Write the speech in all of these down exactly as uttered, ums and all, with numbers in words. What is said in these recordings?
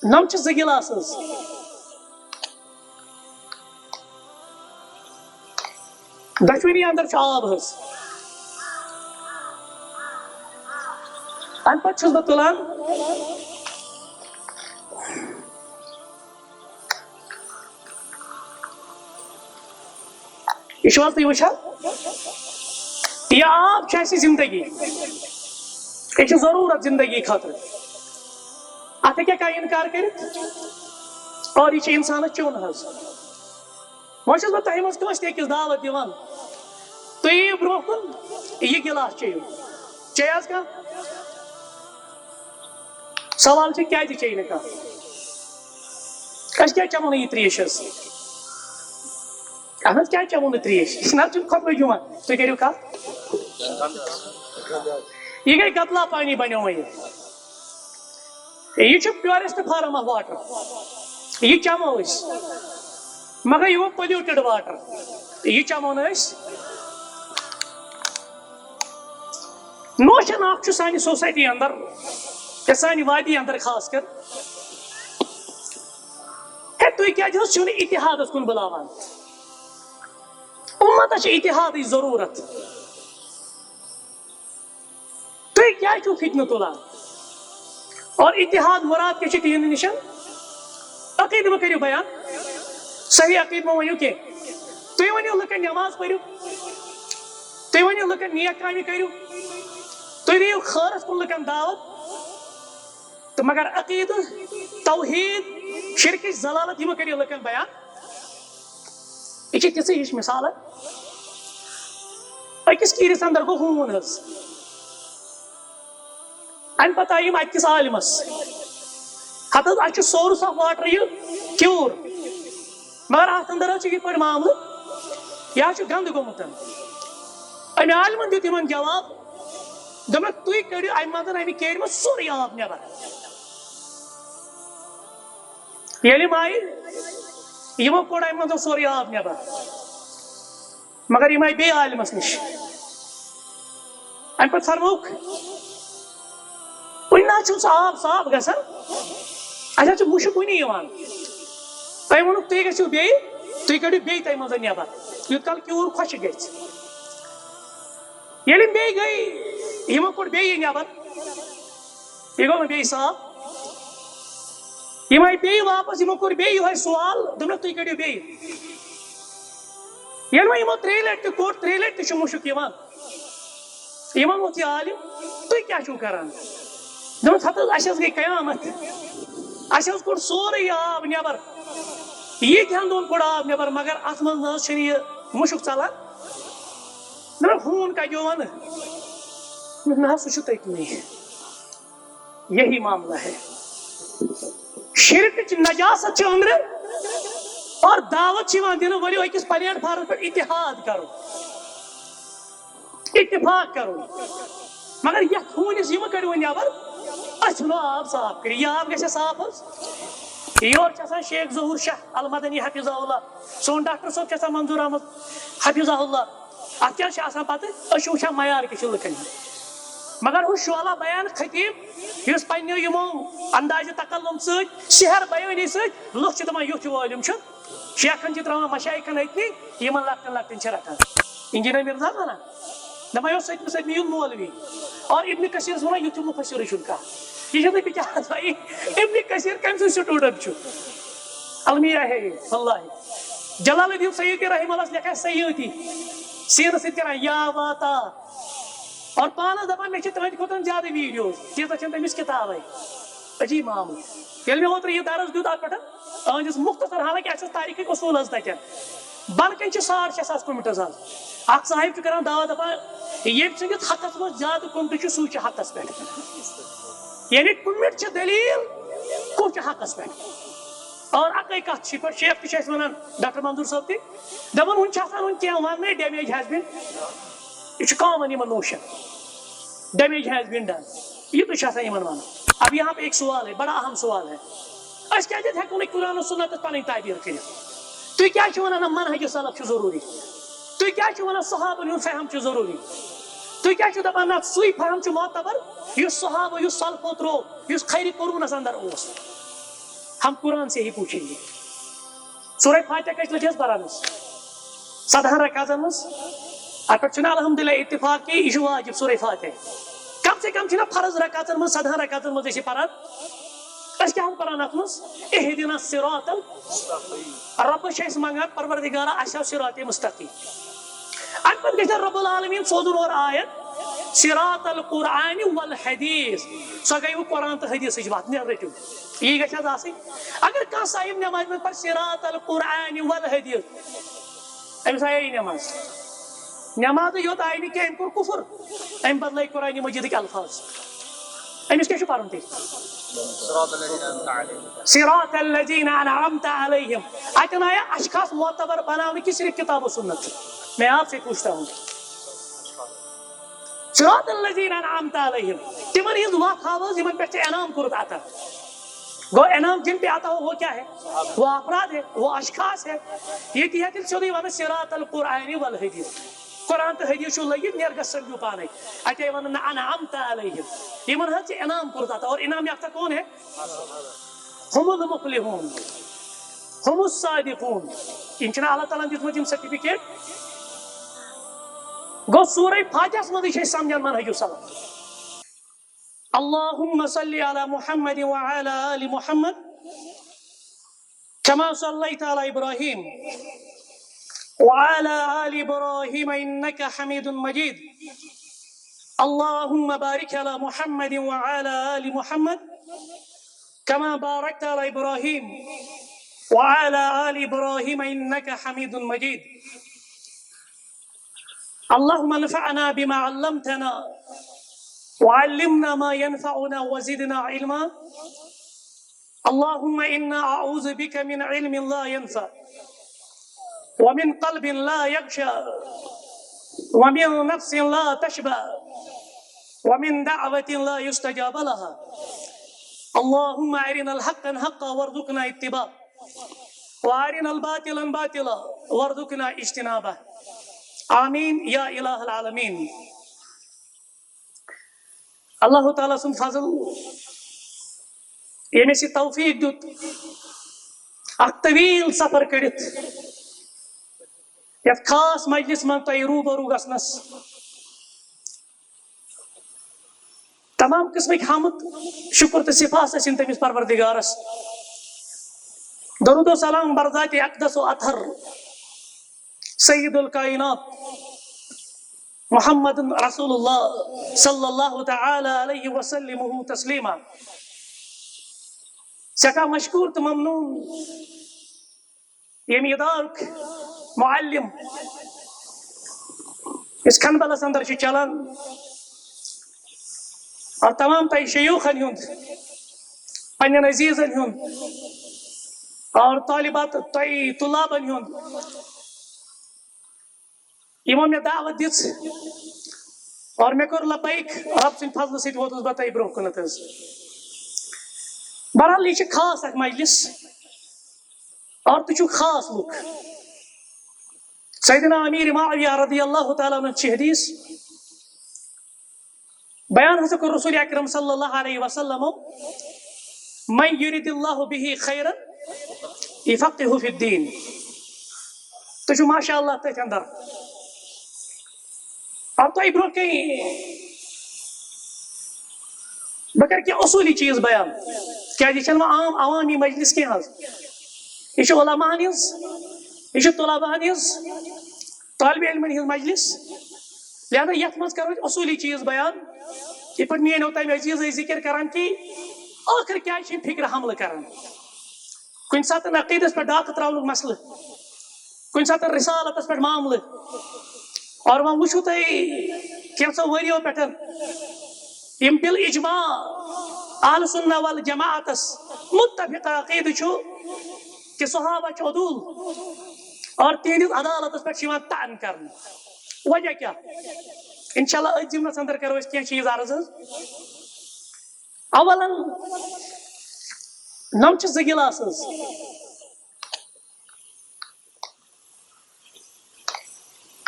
نم چھِ زٕ گِلاس حظ۔ دۄشوٕنی اندر چھُ آب حظ۔ امہِ پتہٕ چھُس بہٕ تُلان۔ یہِ چھُو حظ تُہۍ وٕچھان؟ یہِ آب چھُ اَسہِ زندگی۔ یہِ چھُ ضروٗرت زندگی خٲطرٕ۔ اَتھ ہیٚکیٛاہ کانٛہہ اِنکار کٔرِتھ؟ اور یہِ چھُ اِنسانَس چیوٚن حظ۔ وۄنۍ چھُس بہٕ تۄہہِ منٛز کٲنٛسہِ تہِ أکِس دعوت دِوان، تُہۍ یِیِو برٛونٛہہ کُن، یہِ گِلاس چیٚیِو۔ چیٚیہِ حظ کانٛہہ؟ سوال چھُ، کیٛازِ چیٚیہِ نہٕ کانٛہہ؟ أسۍ کیٛازِ چٮ۪مو نہٕ یہِ ترٛیش حظ؟ اہن حظ، کیٛازِ چٮ۪مو نہٕ ترٛیش؟ یہِ چھِنہٕ حظ چھُنہٕ خۄطبَے جُمعہ، تُہۍ کٔرِو کَتھ۔ یہِ گٔے گتلا پانی بَنیو وۄنۍ یہِ۔ یہِ چھُ purest form of water۔ یہِ چٮ۪مو أسۍ۔ مگر یہِ گوٚو polluted water۔ یہِ چٮ۪مو نہٕ أسۍ۔ نوشن اکھ چھُ سانہِ society اندر، یا سانہِ وادی اندر خاص کر۔ ہے، تُہۍ کیٛازِ حظ چھِو نہٕ اتحادس کُن بُلاوان؟ اُمتس چھِ اتحادٕچ ضروٗرت۔ تُہۍ کیٛازِ چھِو فتنہٕ تُلان؟ اور اتحاد مراد کیٛاہ چھِ تِہنٛدِ نِش؟ عقیدٕ مہٕ کٔرِو بیان، صحیح عقیدٕ مہٕ ؤنِو کینٛہہ۔ تُہۍ ؤنِو لُکن نٮ۪ماز پٔرِو، تُہۍ ؤنِو لُکن نیک کامہِ کٔرِو، تُہۍ دِیِو خٲرس کُن لُکن دعوت، تہٕ مگر عقیدٕ، توحیٖد، شرکٕچ ضلالت یہِ مہٕ کٔرِو لُکن بیان۔ یہِ چھِ تِژھٕے ہِش مثال۔ أکِس کیٖرِس اندر گوٚو ہوٗن حظ۔ امہِ پتہٕ آیہِ یِم اَتہِ کِس عالمس، ہتہٕ حظ، اَسہِ چھُ source of water یہِ کیوٗر، مگر اَتھ اندر حظ چھُ یِتھ پٲٹھۍ معاملہٕ، یہِ حظ چھُ گنٛدٕ گوٚمُت۔ أمۍ عالمن دیُت یِمن جواب، دوٚپمَکھ، تُہۍ کٔڑِو اَمہِ منٛز، اَمہِ کیرِ منٛز سورُے آب نٮ۪بر۔ ییٚلہِ یِم آیہِ، یِمو کوٚڑ اَمہِ منٛز سورُے آب نٮ۪بر۔ مگر یِم آیہِ بیٚیہِ عالمس نِش۔ اَمہِ پتہٕ فرمووُکھ، وُنہِ نہ حظ چھُنہٕ سُہ آب صاف گژھان، اَسہِ حظ چھُ مُشُک وُنہِ یِوان۔ تۄہہِ ووٚنُکھ، تُہۍ گٔژھِو بیٚیہِ، تُہۍ کٔڑِو بیٚیہِ تَمہِ منٛز نٮ۪بر، یوٗت کال کیوٗر خۄشٕک گژھِ۔ ییٚلہِ یِم بیٚیہِ گٔے، یِمو کوٚڑ بیٚیہِ یہِ نٮ۪بر، یہِ گوٚو نہٕ بیٚیہِ صاف۔ یِم آیہِ بیٚیہِ واپس، یِمو کوٚر بیٚیہِ یِہوٚے سوال، دوٚپنَکھ، تُہۍ کٔڑِو بیٚیہِ۔ ییٚلہِ وۄنۍ یِمو ترٛیٚیہِ لَٹہِ تہِ کوٚر، ترٛیٚیہِ لَٹہِ تہِ چھُ مُشُک یِوان۔ یِمن ووٚتھ یہِ عالم، تُہۍ کیٛاہ چھِو کران؟ دوٚپُن، ہتہٕ حظ، اَسہِ حظ گٔے قیامت۔ اَسہِ حظ کوٚڑ سورُے یہِ آب نٮ۪بر۔ ییٖتہِ ہن دۄہن کوٚڑ آب نٮ۪بر، مگر اَتھ منٛز نہ حظ چھُنہٕ یہِ مُشُک ژلان۔ مےٚ دوٚپ، ہوٗن کَتہِ وَنہٕ؟ مےٚ دوٚپ، نہ حظ، سُہ چھُ تٔتنٕے۔ یہی معاملہ ہے۔ شرکٕچ نجاست چھِ أنٛدرٕ اور دعوت چھِ یِوان دِنہٕ، ؤلِو أکِس پلیٹ فارمس پٮ۪ٹھ اتحاد کرو، اتفاق کرو۔ مگر یتھ ہوٗنِس یہِ مہٕ کٔرِو وۄنۍ نٮ۪بر، أسۍ ژھٕنو آب صاف کٔرِتھ۔ یہِ آب گژھِ صاف حظ۔ یورٕ چھِ آسان شیخ ظہوٗر شاہ المدنی حفظہ اللہ، سون ڈاکٹر صٲب چھِ آسان منظور احمد حفظہ اللہ۔ اتھ کیٛاہ چھِ آسان پتہٕ؟ أسۍ چھِ وٕچھان معیار کیٛاہ چھُ لُکن ہُنٛد۔ مگر ہُہ شعلہ بیان خطیب، یُس پننیو یِمو اندازِ تکلم سۭتۍ، سحر بیٲنی سۭتۍ لُکھ چھِ دپان، یُتھ ہیوٗ عٲلم چھُ، شیخن چھِ تراوان مشایخن أتنی، یِمن لۄکٹٮ۪ن لۄکٹٮ۪ن چھِ رٹان۔ انجینئر مرزا ونان، دپان، یہِ اوس سٔتمہِ سٔتمہِ ہُنٛد مولوی۔ اور ابن کثیرس ونان، یُتھ ہیوٗ مُفسرٕے چھُنہٕ کانٛہہ۔ یہِ چھُ نہٕ بِچارس پَیی، ابن کثیر کٔمۍ سُنٛد student چھُ؟ المیہ ہے، واللہ۔ جلال الدین سیوطی رحمہ اللہ لیکھان سیوطی، سینس سۭتۍ کران یا واتا۔ اور پانس دپان، مےٚ چھِ تُہنٛدِ کھۄتہٕ زیادٕ ویٖڈیوز، تیٖژاہ چھَنہٕ تٔمِس کِتابے۔ عجیٖب معاملہٕ۔ ییٚلہِ مےٚ اوترٕ یہِ درس دیُت اتھ پٮ۪ٹھ، أہنٛدِس مختصر، حالانکہ اَسہِ اوس تاریخٕکۍ اصوٗل حظ تتٮ۪ن۔ بلکن چھِ ساڑ شےٚ ساس comments حظ۔ اکھ صاحب چھُ کران دعویٰ دپان، ییٚمۍ سٕنٛدِس حقس منٛز زیادٕ comments چھِ، سُے چھُ حقس پٮ۪ٹھ۔ یعنی comments چھِ دلیل، کُس چھُ حقس پٮ۪ٹھ۔ اور اکٕے کتھ چھِ، یِتھ پٲٹھۍ شیخ تہِ چھِ اَسہِ ونان، ڈاکٹر منظور صٲب تہِ، دپان، وُنہِ چھِ آسان وُنہِ کینٛہہ وننَے، damage has been، یہِ چھُ common یِمن notion, damage has been done، یہِ تہِ چھُ آسان یِمن ونُن۔ اب یہاں پہ ایک سوال ہے، بڑا اہم سوال ہے، أسۍ کیٛازِ ہٮ۪کو نہٕ قرآن و سنتس پنٕنۍ تعبیر کٔرِتھ؟ تُہۍ کیٛازِ چھِو ونان، نہ، منہج سلف چھُ ضروٗری؟ تُہۍ کیٛازِ چھِو ونان، صحابن ہُنٛد فہم چھُ ضروٗری؟ تُہۍ کیٛازِ چھِو دپان، نہ، سُے فہم چھُ معتبر، یُس صحابہ، یُس سلفو ترٛوو، یُس خیرِ قرونس اندر اوس؟ ہم قرآن سے ہی پوچھیں گے۔ سورہ فاتحہ کٔژِ لٹہِ ٲس پران أسۍ؟ ستہن رکعتن منٛز۔ اتھ پٮ۪ٹھ چھُنہٕ الحمدللہ اتفاق کہِ یہِ چھُ واجب سورہ فاتحہ۔ کم سے کم چھِنہ فرض رکعتن منٛز، ستہن رکعتن منٛز أسۍ یہِ پران۔ أسۍ کیٛاہ چھِ پران اتھ منٛز؟ اہدنا الصراط ال-، رۄبس چھِ أسۍ منٛگان، پروردگارا، اَسہِ ہاو صراط مستقیم۔ امہِ پتہٕ گژھِ رب العالمین سوزُن اورٕ آیت، صراط القرآن والحدیث۔ سۄ گٔے وۄنۍ قرآن تہٕ حدیثٕچ وتھ، نہ رٔٹِو۔ یی گژھِ حظ آسٕنۍ۔ اگر کانٛہہ صاحب نمازِ منٛز پرِ صراط القرآن والحدیث، أمِس آیے یہِ نماز۔ نمازٕے یوت آیہِ نہٕ کینٛہہ، أمۍ کوٚر کُفر۔ اَمہِ بدلہٕ لٲگۍ قرآن مجیدٕکۍ الفاظ۔ أمِس کیٛاہ چھُ پرُن تیٚلہِ؟ صراط الذين أنعمت عليهم۔ اتٮ۪ن آیا اشخاص معتبر بناونہٕ کہِ صرف کتاب و سنت؟ میں آپ سے پوچھتا ہوں۔ صراط الذين أنعمت عليهم۔ تِمن ہٕنٛز وتھ ہاو حظ، یِمن پٮ۪ٹھ ژےٚ انعام کوٚرُتھ عطا۔ گوٚو انعام جن پہ عطا ہو، وہ کیا ہے؟ وہ افراد ہے، وہ اشخاص ہے۔ ییٚتہِ ہیٚتھ تیٚلہِ سیوٚدُے ونہٕ صراط القرآن والحدیث۔ قرآن تہٕ حدیث چھُ لٔگِتھ، نیر گژھ سمجھو پانے۔ اتے ونہٕ نہ انعمت علیہم۔ یِمن حظ چھِ انعام کوٚرمُت عطا، اور انعام یافتہ کون ہے؟ هم المفلحون، هم الصادقون۔ یِم چھِنہٕ اللہ تعالیٰ ہن دیُتمُت یِم سرٹیفکیٹ؟ گوٚو سورہ فاتحس منٛزٕے چھِ أسۍ سمجھان منہج السلف۔ اللهم صل على محمد وعلى آل محمد كما صليت على إبراهيم وعلى آل إبراهيم إنك حميد مجيد. اللهم بارك على محمد وعلى آل محمد كما باركت على إبراهيم وعلى آل إبراهيم إنك حميد مجيد. اللهم انفعنا بما علمتنا وعلمنا ما ينفعنا وزدنا علما. اللهم إنا أعوذ بك من علم لا ينفع ومن قلب لا يخشع ومن نفس لا تشبع ومن دعوة لا يستجاب لها. اللهم أرنا الحق حقا وارزقنا اتباعه وأرنا الباطل باطلا وارزقنا اجتنابه. آمین یا الہ العالمین۔ اللہ تعالیٰ سُنٛد فضل، ییٚمۍ اَسہِ یہِ توفیٖق دیُت اکھ طویل سفر کٔڑِتھ یتھ خاص مجلس منٛز تۄہہِ روٗبروٗ گژھنس۔ تمام قسمٕکۍ حمد، شکر تہٕ صفات ٲسِن تٔمِس پروردگارس۔ درود و سلام بر ذات اقدس و اطہر سید الکائنات محمد رسول اللہ صلی اللہ تعالیٰ علیہ وسلم تسلیما۔ سٮ۪ٹھاہ مشکور تہٕ ممنون ییٚمہِ ادارُک معلم یُس کھنبلس اندر چھُ چلان، اور تمام تۄہہِ شیوخن ہُنٛد، پننٮ۪ن عزیزن ہُنٛد، اور طالبات، تۄہہِ طلابن ہُنٛد، یِمو مےٚ دعوت دِژ اور مےٚ کوٚر لبیک، رب سٕنٛدِ فضلہٕ سۭتۍ ووتُس بہٕ تۄہہِ برونٛہہ کُنتھ حظ۔ بہرحال، یہِ چھِ خاص اکھ مجلس اور تُہۍ چھِو خاص لُکھ۔ سیدنا امیر معاویہ رضی اللہ تعالیٰ عنہ چی حدیث بیان ہسا کوٚر رسول اکرم صلی اللہ علیہ وسلم، من یرید اللہ بہ خیرا یفقہہ فی الدین۔ تُہۍ چھِو ماشاء اللہ تٔتھۍ اندر۔ اب تۄہہِ برونٛہہ کَنہِ بہٕ کَرٕ کینٛہہ اصوٗلی چیٖز بیان، کیٛازِ یہِ چھَنہٕ وۄنۍ عام عوامی مجلس کینٛہہ حظ۔ یہِ چھِ علماء ہن ہٕنٛز، یہِ چھِ طلباء ہن ہٕنٛز، طالب علمن ہٕنٛز مجلس۔ لہذا یتھ منٛز کرو أسۍ اصوٗلی چیٖز بیان، یِتھ پٲٹھۍ میٲنۍ اوتام عزیز ٲسۍ ذکر کران کہِ ٲخر کیٛازِ چھِ یِم فکرِ حملہٕ کران۔ کُنہِ ساتہٕ عقیٖدس پٮ۪ٹھ ڈاکہٕ تراونُک مسلہٕ، کُنہِ ساتہٕ رسالتس پٮ۪ٹھ معاملہٕ۔ اور وۄنۍ وٕچھِو تُہۍ کینٛژھو ؤرِیو پٮ۪ٹھ یِم بالاجماع اہل سنہ والجماعتس متفق عقیدٕ چھُ کہِ صحابہ چھِ عدول اور تِہنٛدِس عدالتس پٮ۪ٹھ چھِ یِوان طعن کرنہٕ۔ وجہ کیٛاہ؟ انشاءاللہ أتھۍ ضمنس اندر کرو أسۍ کینٛہہ چیٖز عرض حظ۔ اولاً، نم چھِ زٕ گلاس حظ۔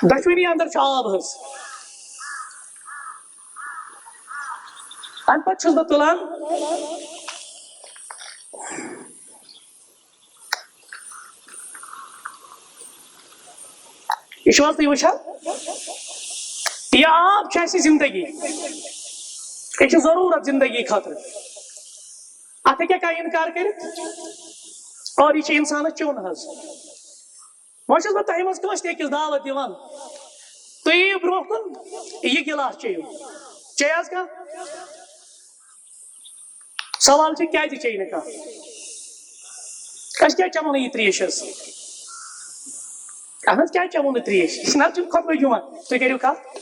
دۄشوٕنی اندر چھُ آب حظ۔ امہِ پتہٕ چھُس بہٕ تُلان یہِ چھِو حظ تُہۍ وٕچھان؟ یہِ آب چھُ اَسہِ زندگی، یہِ چھِ ضروٗرت زندگی خٲطرٕ۔ اَتھ ہیٚکیٛاہ کانٛہہ اِنکار کٔرِتھ؟ اور یہِ چھُ اِنسانَس چیوٚن حظ۔ وۄنۍ چھُس بہٕ تۄہہِ منٛز کٲنٛسہِ تہِ أکِس دعوت دِوان، تُہۍ یِیِو برٛونٛہہ کُن، یہِ گِلاس چیٚیِو۔ چیٚیہِ حظ کانٛہہ؟ سوال چھُ، کیٛازِ چیٚیہِ نہٕ کانٛہہ؟ أسۍ کیٛازِ چٮ۪مو نہٕ یہِ ترٛیش حظ؟ اہن حظ، کیٛازِ چٮ۪مو نہٕ ترٛیش؟ یہِ چھِنہٕ حظ چھُنہٕ خۄطبہٕ جُمعہ، تُہۍ کٔرِو کَتھ۔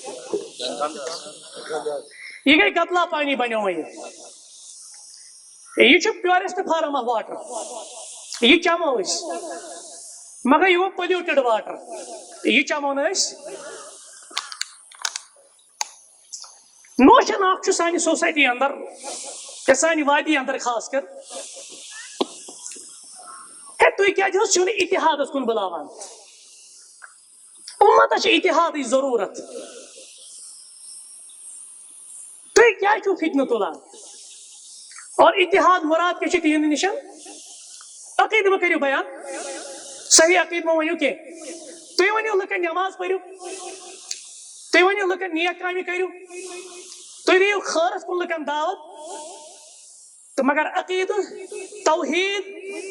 یہِ گٔے گتلا پانی بنیو وۄنۍ۔ یہِ چھُ purest form of water۔ یہِ چٮ۪مو أسۍ۔ مگر یہِ گوٚو polluted water۔ یہِ چٮ۪مو نہٕ أسۍ۔ نوشن اکھ چھُ سانہِ society اندر، یا سانہِ وادی اندر خاص کر۔ ہے، تُہۍ کیٛازِ حظ چھِو نہٕ اتحادس کُن بُلاوان؟ اُمتس چھِ اتحادٕچ ضروٗرت۔ تُہۍ کیٛازِ چھِو فتنہٕ تُلان؟ اور اتحاد مراد کیٛاہ چھِ تِہنٛدِ نِش؟ عقیدٕ مہ کٔرِو بیان، صحیح عقیدٕ مہ ؤنِو کینٛہہ۔ تُہۍ ؤنِو لُکن نٮ۪ماز پٔرِو، تُہۍ ؤنِو لُکن نیک کامہِ کٔرِو، تُہۍ دِیِو خٲرس کُن لُکن دعوت، تہٕ مگر عقیدٕ، توحیٖد،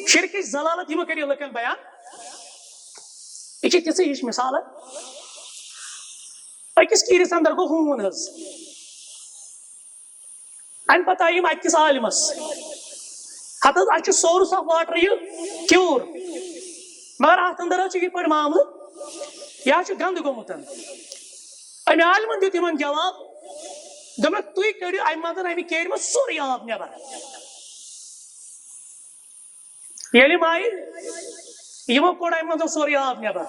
شرکٕچ ضلالت یہِ مہ کٔرِو لُکن بیان۔ یہِ چھِ تِژھٕے ہِش مثال۔ أکِس کیٖرِس اندر گوٚو ہوٗن حظ۔ امہِ پتہٕ آیہِ یِم اَتہِ کِس عالمس، ہتہٕ حظ، اَسہِ چھُ source of water یہِ کیوٗر، مگر اَتھ اندر حظ چھُ یِتھ پٲٹھۍ معاملہٕ، یہِ حظ چھُ گنٛدٕ گوٚمُت۔ امہِ عالمن دیُت یِمن جواب، دوٚپُکھ، تُہۍ کٔڑِو امہِ منٛز، امہِ کیرِ منٛز سورُے آب نٮ۪بر۔ ییٚلہِ یِم آیہِ، یِمو کوٚڑ امہِ منٛز سورُے آب نٮ۪بر،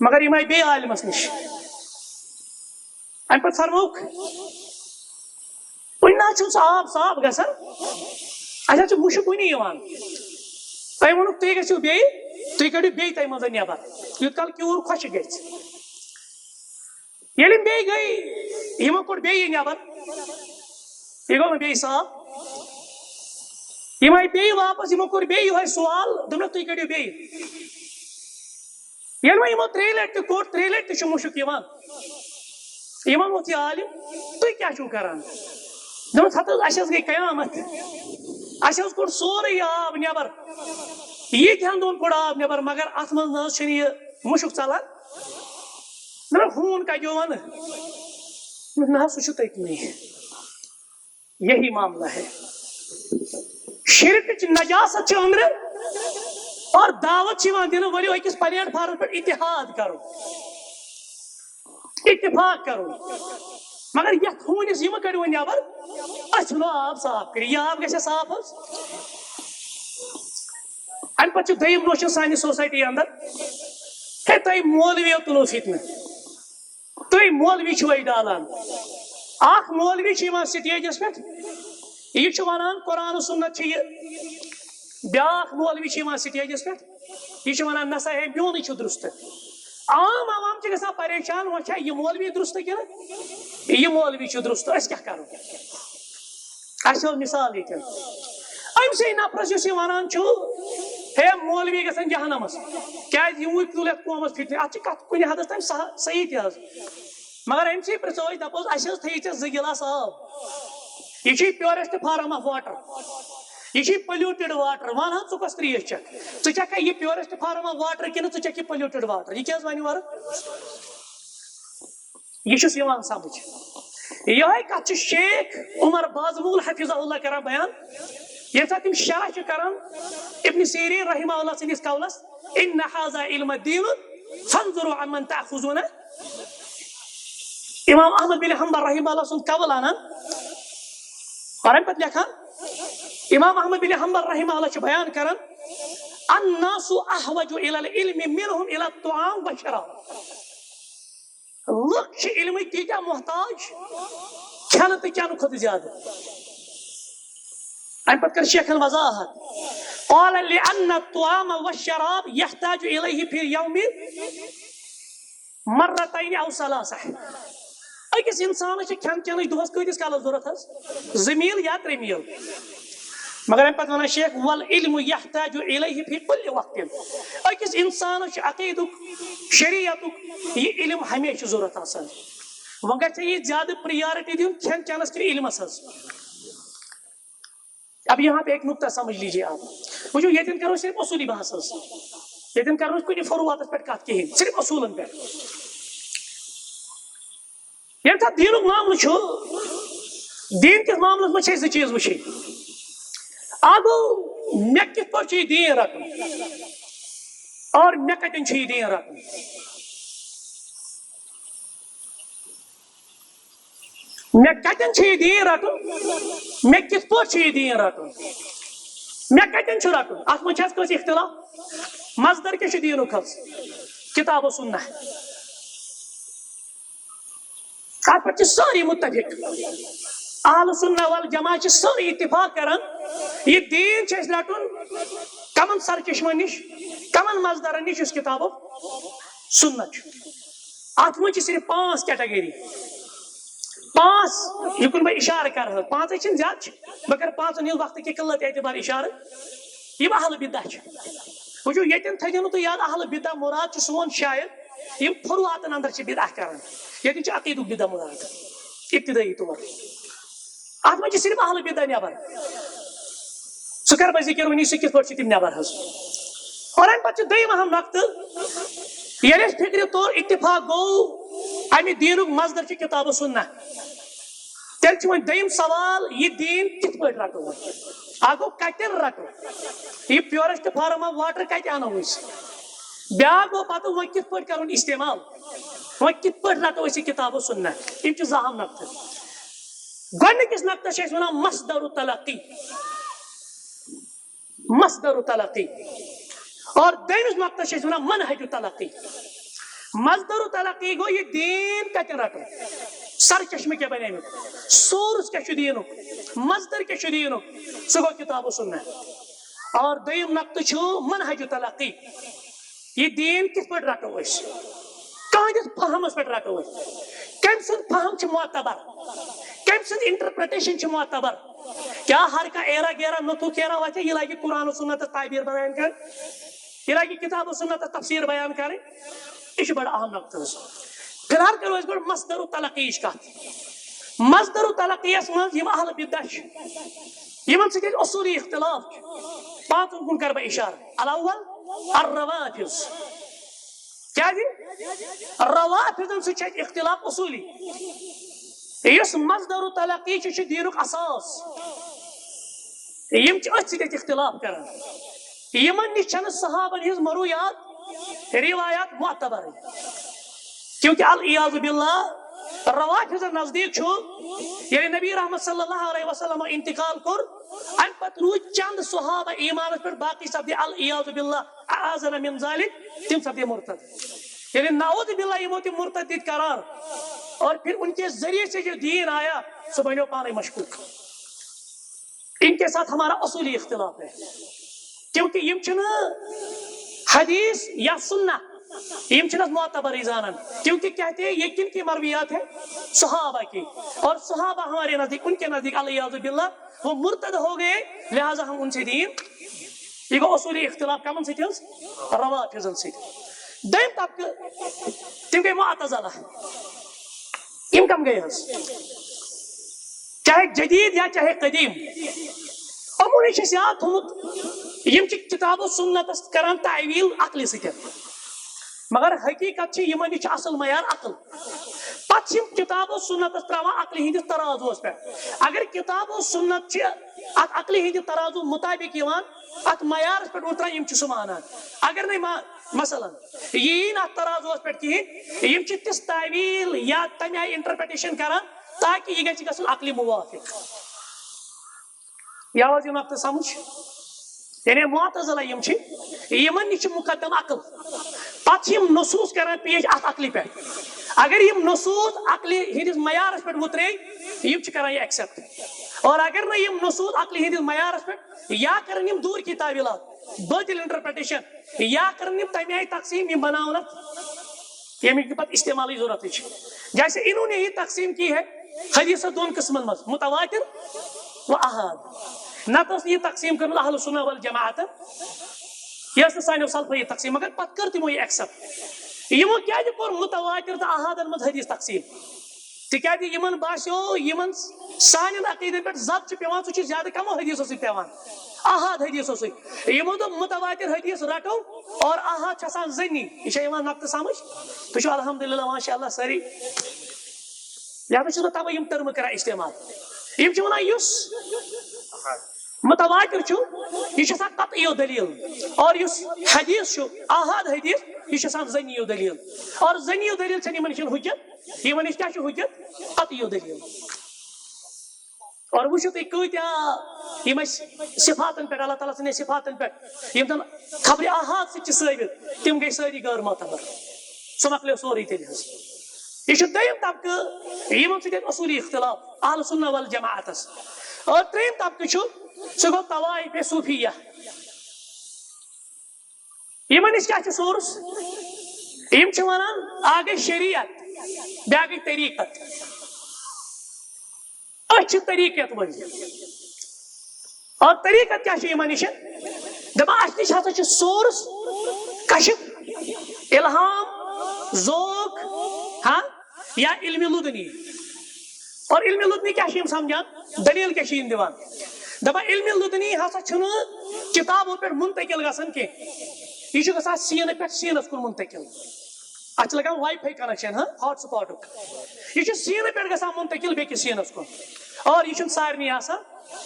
مگر یِم آیہِ بیٚیہِ عالمس نِش۔ امہِ پتہٕ فرمووُکھ، وُنہِ نہ حظ چھُنہٕ سُہ آب صاف گژھان، اَسہِ حظ چھُ مُشُک وُنہِ یِوان۔ تۄہہِ ووٚنُکھ، تُہۍ گٔژھِو بیٚیہِ، تُہۍ کٔڑِو بیٚیہِ تَمہِ منٛز نٮ۪بر، یوٗت کال کیوٗر خۄشٕک گژھِ۔ ییٚلہِ یِم بیٚیہِ گٔے، یِمو کوٚڑ بیٚیہِ یہِ نٮ۪بر، یہِ گوٚو نہٕ بیٚیہِ صاف۔ یِم آیہِ بیٚیہِ واپس، یِمو کوٚر بیٚیہِ یِہوٚے سوال، دوٚپنَکھ، تُہۍ کٔڑِو بیٚیہِ۔ ییٚلہِ وۄنۍ یِمو ترٛیٚیہِ لٹہِ تہِ کوٚر، ترٛیٚیہِ لٹہِ تہِ چھُ مُشُک یِوان۔ یِمن ووٚتھ یہِ عالم، تُہۍ کیٛاہ چھِو کران؟ دوٚپمَس، ہتہٕ حظ، اَسہِ حظ گٔے قیامت۔ اَسہِ حظ کوٚڑ سورُے یہِ آب نٮ۪بر۔ یہِ تہِ ہن دۄن کوٚڑ آب نٮ۪بر، مگر اَتھ منٛز نہ حظ چھُنہٕ یہِ مُشُک ژلان۔ مےٚ دوٚپ، ہوٗن کَتہِ وَنہٕ؟ نہ حظ، سُہ چھُ تٔتنٕے۔ یہی معاملہ ہے۔ شرکٕچ نجاست چھِ أنٛدرٕ اور دعوت چھِ یِوان دِنہٕ، ؤلِو أکِس پلیٹ فارمس پٮ۪ٹھ اتحاد کرو، اتفاق کرو۔ مگر یتھ ہوٗنِس یہِ مہ کٔڑِو وۄنۍ نٮ۪بر، أسۍ ژھٕنو آب صاف کٔرِتھ۔ یہِ آب گژھِ صاف حظ؟ امہِ پتہٕ چھِ دوٚیِم نوشن سانہِ سوسایٹی اندر، ہے، تۄہہِ مولویو تُلو فتنہٕ۔ تُہۍ مولوی چھِو اَسہِ ڈالان۔ اکھ مولوی چھُ یِوان سٹیجس پٮ۪ٹھ، یہِ چھُ وَنان، قرآن و سُنت چھِ یہِ۔ بیٛاکھ مولوی چھُ یِوان سٹیجس پٮ۪ٹھ، یہِ چھُ وَنان، نہ سا ہے، میونٕے چھُ درُست۔ عام عوام چھِ گژھان پریشان، وۄنۍ چھا یہِ مولوی درُست کِنہٕ یہِ مولوی چھُ درُست؟ أسۍ کیٛاہ کرو؟ اَسہِ اوس مثال ییٚتٮ۪ن۔ أمۍ سٕے نفرس یُس یہِ وَنان چھُ، ہے، مولوی گژھن جہنمس، کیٛازِ یِموٕے تُل یَتھ قومس فتنہٕ۔ اَتھ چھِ کَتھ کُنہِ حدس تام صح-، صحیح تہِ حظ۔ مگر أمۍ سٕے پرٛژھو أسۍ، دَپوس، اَسہِ حظ تھٲیِو ژےٚ زٕ گِلاس آب۔ یہِ چھُے purest form of water۔ یہِ چھُے polluted water۔ وَن حظ، ژٕ کۄس ترٛیش چٮ۪کھ؟ ژٕ چٮ۪کھا یہِ purest form of water کِنہٕ ژٕ چٮ۪کھ یہِ polluted water؟ یہِ کیٛاہ حظ وَنہِ وَرٕ؟ یہِ چھُس یِوان سمجھ۔ یِہوٚے کتھ چھُ شیخ عمر بازمول حفظہ اللہ کران بیان، ییٚمہِ ساتہٕ تِم شرح چھِ کران ابن سیرین رحمہ اللہ سٕنٛدِس قولس، "ان هذا علم الدین فانظروا عمن تأخذون"۔ امام احمد بن حنبل رحمہ اللہ سُنٛد قول انان، اور امہِ پتہٕ لیکھان، امام احمد بن حنبل رحمہ اللہ چھُ بیان کران، "الناس احوج الی العلم منهم الی الطعام والشراب"۔ لُکھ چھِ علمٕکۍ تیٖتیٛاہ محتاج، کھٮ۪نہٕ تہٕ چٮ۪نہٕ کھۄتہٕ زیادٕ۔ اَمہِ پتہٕ کٔر شیخن وضاحت، "قال لأن الطعام والشراب يحتاج إليه في اليوم مرتين أو ثلاثة"۔ أکِس اِنسانَس چھِ کھٮ۪ن چٮ۪نٕچ دۄہَس کۭتِس کالَس ضوٚرَتھ حظ؟ زٕ میٖل یا ترٛےٚ میٖل۔ مگر امہِ پتہٕ ونان شیخ، "والعلم یحتاج الیہ فی کل وقت"، أکِس انسانس چھُ عقیدُک، شریعتُک یہِ علم ہمیشہِ ضرورت آسان۔ وۄنۍ گژھِ یہِ زیادٕ پریارٹی دیُن کھٮ۪ن چٮ۪نس کِنہٕ علمس حظ؟ اب یہاں پہ ایک نقطہ سمجھ لیجیے آپ۔ وٕچھِو، ییٚتٮ۪ن کرو صرف اصولی بحث حظ، ییٚتٮ۪ن کرو أسۍ کُنہِ فروعاتس پٮ۪ٹھ کتھ کِہیٖنۍ، صرف اصوٗلن پٮ۪ٹھ۔ ییٚمہِ ساتہٕ دیٖنُک معاملہٕ چھُ، دیٖن کِس معاملَس منٛز چھِ أسۍ زٕ چیٖز وٕچھِنۍ۔ اَکھ گوٚو، مےٚ کِتھ پٲٹھۍ چھُ یہِ دیٖن رَٹُن؟ اور مےٚ کَتٮ۪ن چھُ یہِ دیٖن رَٹُن؟ مےٚ کَتٮ۪ن چھُ یہِ دیٖن رَٹُن؟ مےٚ کِتھ پٲٹھۍ چھُ یہِ دیٖن رَٹُن؟ مےٚ کَتٮ۪ن چھُ رَٹُن؟ اَتھ منٛز چھِ حظ کٲنٛسہِ اختلاف؟ مصدر کیٛاہ چھُ دیٖنُک حظ؟ کِتاب و سُنّہ۔ تَتھ پٮ۪ٹھ چھِ سٲری مُتفِق۔ اہل سُنّہ والجماعہ چھِ سٲری اتفاق کران، یہِ دیٖن چھُ اَسہِ رَٹُن کَمَن سرچشمَن نِش، کَمَن مصدرَن نِش، یُس کِتاب و سُنّہ چھُ۔ اَتھ منٛز چھِ صرف پانٛژھ category۔ پانٛژھ، یہِ کُن بہٕ اِشارٕ کَرٕ ہا، پانٛژَے چھِنہٕ زیادٕ چھِ، بہٕ کَرٕ پانٛژَن ہِنٛز وقتہٕ کہِ قلت اعتبار اِشارٕ۔ یِم اہل بدعہ چھِ۔ وٕچھِو، ییٚتٮ۪ن تھٲیزیو نہٕ تُہۍ یاد اہل بدعہ مراد چھُ سون شاید یِم فروعاتن اندر چھِ بدعہ کران۔ ییٚتہِ چھُ عقیدُک بدعہ مراد ابتدٲیی طور۔ اتھ منٛز چھِ صرف اہل بدعہ نٮ۪بر۔ سُہ کر بہٕ ذِکر وٕنی، سُہ کِتھ پٲٹھۍ چھِ تِم نٮ۪بر حظ۔ اور امہِ پتہٕ چھُ دوٚیِم اہم نقطہٕ، ییٚلہِ أسۍ فکرِ طور اتفاق گوٚو، امہِ دیٖنُک مصدر چھُ کتاب و سُنّہ۔ تیٚلہِ چھُ وۄنۍ دوٚیِم سوال، یہِ دیٖن کِتھ پٲٹھۍ رٹو وۄنۍ؟ اکھ گوٚو، کتٮ۪ن رٹو؟ یہِ purest form of water کتہِ انو أسۍ؟ بیٛاکھ گوٚو پتہٕ، وۄنۍ کِتھ پٲٹھۍ کرون استعمال؟ وۄنۍ کِتھ پٲٹھۍ رٹو أسۍ یہِ کتاب و سُنّہ؟ یِم چھِ زٕ اہم نقطہٕ۔ گۄڈٕنِکِس نقطس چھِ أسۍ ونان مصدر تلقی۔ مصدر تلقی۔ اور دوٚیمِس نقطس چھِ أسۍ ونان منہج تلقی۔ مصدر تلقی گوٚو، یہِ دیٖن کتٮ۪ن رٹو؟ سرچشمہٕ کیٛاہ بنیٛامیُک؟ Source کیٛاہ چھُ دیٖنُک؟ مصدر کیٛاہ چھُ دیٖنُک؟ سُہ گوٚو کتاب و سُنّہ۔ اور دوٚیِم نقطہٕ چھُ منہج تلقی۔ یہِ دیٖن کِتھ پٲٹھۍ رٹو أسۍ؟ کٕہٕنٛدِس فہمس پٮ۪ٹھ رٹو أسۍ؟ کٔمۍ سُنٛد فہم چھُ معتبر؟ کٔمۍ سٕنٛز interpretation چھِ معتبر؟ کیٛاہ ہر کانٛہہ ایرا گیرا نتھو کیرا وتھِ، یہِ لگہِ قرآن و سُنّتس تعبیر بیان کرٕنۍ، یہِ لگہِ کتاب و سُنّتس تفسیر بیان کرٕنۍ؟ یہِ چھُ بڑٕ اہم نقطہٕ حظ۔ فی الحال کرو أسۍ گۄڈٕ مصدر و تلقیٕچ کتھ۔ مصدر و تلقیس منٛز یِم اہل بدعہ چھِ، یِمن سۭتۍ اَسہِ اصوٗلی اختلاف چھُ، پانٛژن کُن کرٕ بہٕ اشارٕ۔ الاول، الروافض۔ کیٛازِ؟ روافضن سۭتۍ چھُ اَسہِ اختلاف اصوٗلی۔ یُس مصدر تلقی چھُ، چھُ دیٖنُک اساس۔ یِم چھِ أتھۍ سۭتۍ اَسہِ اختلاف کران۔ یِمن نِش چھَنہٕ صحابن ہٕنٛز مرویات، روایات معتبرٕے۔ کیونکہ العیاذ باللہ، روافض نزدیٖک چھُ، ییٚلہِ نبی رحمت صلی اللہ علیہ وسلم انتقال کوٚر، اَمہِ پتہٕ روٗدۍ چند صحابہ ایٖمانس پٮ۪ٹھ، باقٕے سپدے العیاذ باللہ، اعاذنا من ذلک، تِم سپدے مرتد۔ یعنی نعوذ باللہ، یِمو تہِ مرتد دِتۍ قرار، اور پھر ان کے ذریعے سے جو دین آیا، سُہ بنیو پانے مشکوک۔ ان کے ساتھ ہمارا اصولی اختلاف ہے، کیونکہ یِم چھِنہٕ حدیث یا سنہ، یِم چھِنہٕ اَتھ معتبرٕے زانان، کیونکہ کہتے ہیں یہ کن کی مرویات ہے؟ صحابہ کی، اور صحابہ ہمارے نزدیک، ان کے نزدیک العیاذ باللہ وہ مرتد ہو گئے، لہذا ہم ان سے دین۔ یہ گوٚو اصولی اختلاف کمن سۭتۍ حظ؟ روافضن سۭتۍ۔ دوٚیِم طبقہٕ، تِم گٔے معتزلہ۔ یِم کم گٔے حظ؟ چاہے جدید یا چاہے قدیم، یِمو نِش چھِ اَسہِ یاد تھوٚمُت، یِم چھِ کتاب و سنتس کران تعویل عقلہِ سۭتۍ، مگر حقیقت چھِ یِمن نِش چھُ اصل معیار عقل۔ پتہٕ چھِ یِم کتاب و سنتس تراوان عقلہِ ہٕنٛدِس ترازوس پٮ۪ٹھ۔ اگر کتاب و سنت چھِ اتھ عقلہِ ہٕنٛدِ ترازو مطابق یِوان، اتھ معیارس پٮ۪ٹھ اوتران، یِم چھِ سُہ مانان۔ اگر نہٕ ما-، مثلاً، یہِ یی نہٕ اتھ ترازوس پٮ۪ٹھ کِہیٖنۍ، یِم چھِ تِژھ تعویل یا تمہِ آیہِ interpretation کران تاکہِ یہِ گژھِ گژھُن عقلہِ موافق۔ یہِ آو حظ یہِ نقطہٕ سمجھ؟ یعنی معتزلہ یِم چھِ، یِمن نِش چھِ مقدم عقل، پتہٕ چھِ یِم نصوص کران پیش اتھ عقلہِ پٮ۪ٹھ۔ اگر یِم نصوص عقلہِ ہٕنٛدِس معیارس پٮ۪ٹھ وُترے، یِم چھِ کران یہِ accept۔ اور اگر نہٕ یِم نصوص عقلہِ ہٕنٛدِس معیارس پٮ۪ٹھ، یا کرن یِم دوٗر کی تعویلات، بٲطل interpretation، یا کرن یِم تمہِ آیہِ تقسیٖم، یِم بناوان اتھ ییٚمِچ نہٕ پتہٕ استعمالٕچ ضروٗرتٕے چھِ۔ جیسے انہوں نے یہ تقسیم کی ہے حدیث دۄن قٕسمن منٛز، متواتر و احاد۔ نتہٕ ٲس نہٕ یہِ تقسیٖم کٔرمٕژ اہل سنہ والجماعتن۔ یہِ ٲس نہٕ سانیو سلفو یہِ تقسیٖم، مگر پتہٕ کٔر تِمو یہِ ایکسپٹ۔ یِمو کیازِ کوٚر متواتر تہٕ احادن منٛز حدیث تقسیٖم؟ تِکیازِ یِمن باسیو، یِمن سانٮ۪ن عقیٖدن پٮ۪ٹھ زد چھُ پٮ۪وان، سُہ چھُ زیادٕ کمو حدیثو سۭتۍ پٮ۪وان، احاد حدیثو سۭتۍ۔ یِمو دوٚپ متواتر حدیث رٹو اور احاد چھُ آسان ظنی۔ یہِ چھا یِوان نقطہٕ سمجھ؟ تُہۍ چھِو الحمدللہ ماشاء اللہ سٲری۔ لہذا چھُس بہٕ توے یِم ٹرمہٕ کران استعمال۔ یِم چھِ ونان یُس متواتر چھُ، یہِ چھُ آسان قطعی دلیل، اور یُس حدیث چھُ، احاد حدیث، یہِ چھُ آسان ظنی دلیل۔ اور ظنی دلیل چھنہٕ یِمن نِش حجت، یِمن نِش کیٛاہ چھُ حجت؟ قطعی دلیل۔ اور وٕچھِو تُہۍ کۭتیاہ یِم أسۍ صفاتن پٮ۪ٹھ، اللہ تعالیٰ سٕنٛدٮ۪ن صفاتن پٮ۪ٹھ، یِم زن خبرِ احاد سۭتۍ چھِ ثٲبت، تِم گٔے سٲری غٲر معتبر۔ سُہ مۄکلیو سورُے تیٚلہِ حظ۔ یہِ چھُ دوٚیِم طبقہٕ، یِمن سۭتۍ اَسہِ اصوٗلی اختلاف اہل سنہ والجماعتس۔ اور ترٛیٚیِم طبقہٕ چھُ، سُہ گوٚو طوائف صوفیہ۔ یِمن نِش کیٛاہ چھُ سورس؟ یِم چھِ ونان، اکھ گٔے شریعت، بیٛاکھ گٔے طریقت۔ أسۍ چھِ طریقت وٲلۍ۔ اور طریقت کیٛاہ چھُ یِمن نِش؟ دپان، اَسہِ نِش ہسا چھُ سورس، کشف، الہام، ذوق، ہاں، یا علم لدنی۔ اور علم لدنی کیٛاہ چھِ یِم سمجھان؟ دلیل کیٛاہ چھِ یِم دِوان؟ دپان، علم لدنی ہسا چھُنہٕ کتابو پٮ۪ٹھ منتقل گژھان کینٛہہ، یہِ چھُ گژھان سیٖنہٕ پٮ۪ٹھ سیٖنس کُن منتقل۔ اتھ چھِ لگان واے فاے کنیکشن، ہاں، ہاٹ سپاٹُک۔ یہِ چھُ سیٖنہٕ پٮ۪ٹھ گژھان منتقل بیٚکِس سیٖنس کُن۔ اور یہِ چھُنہٕ سارنٕے آسان،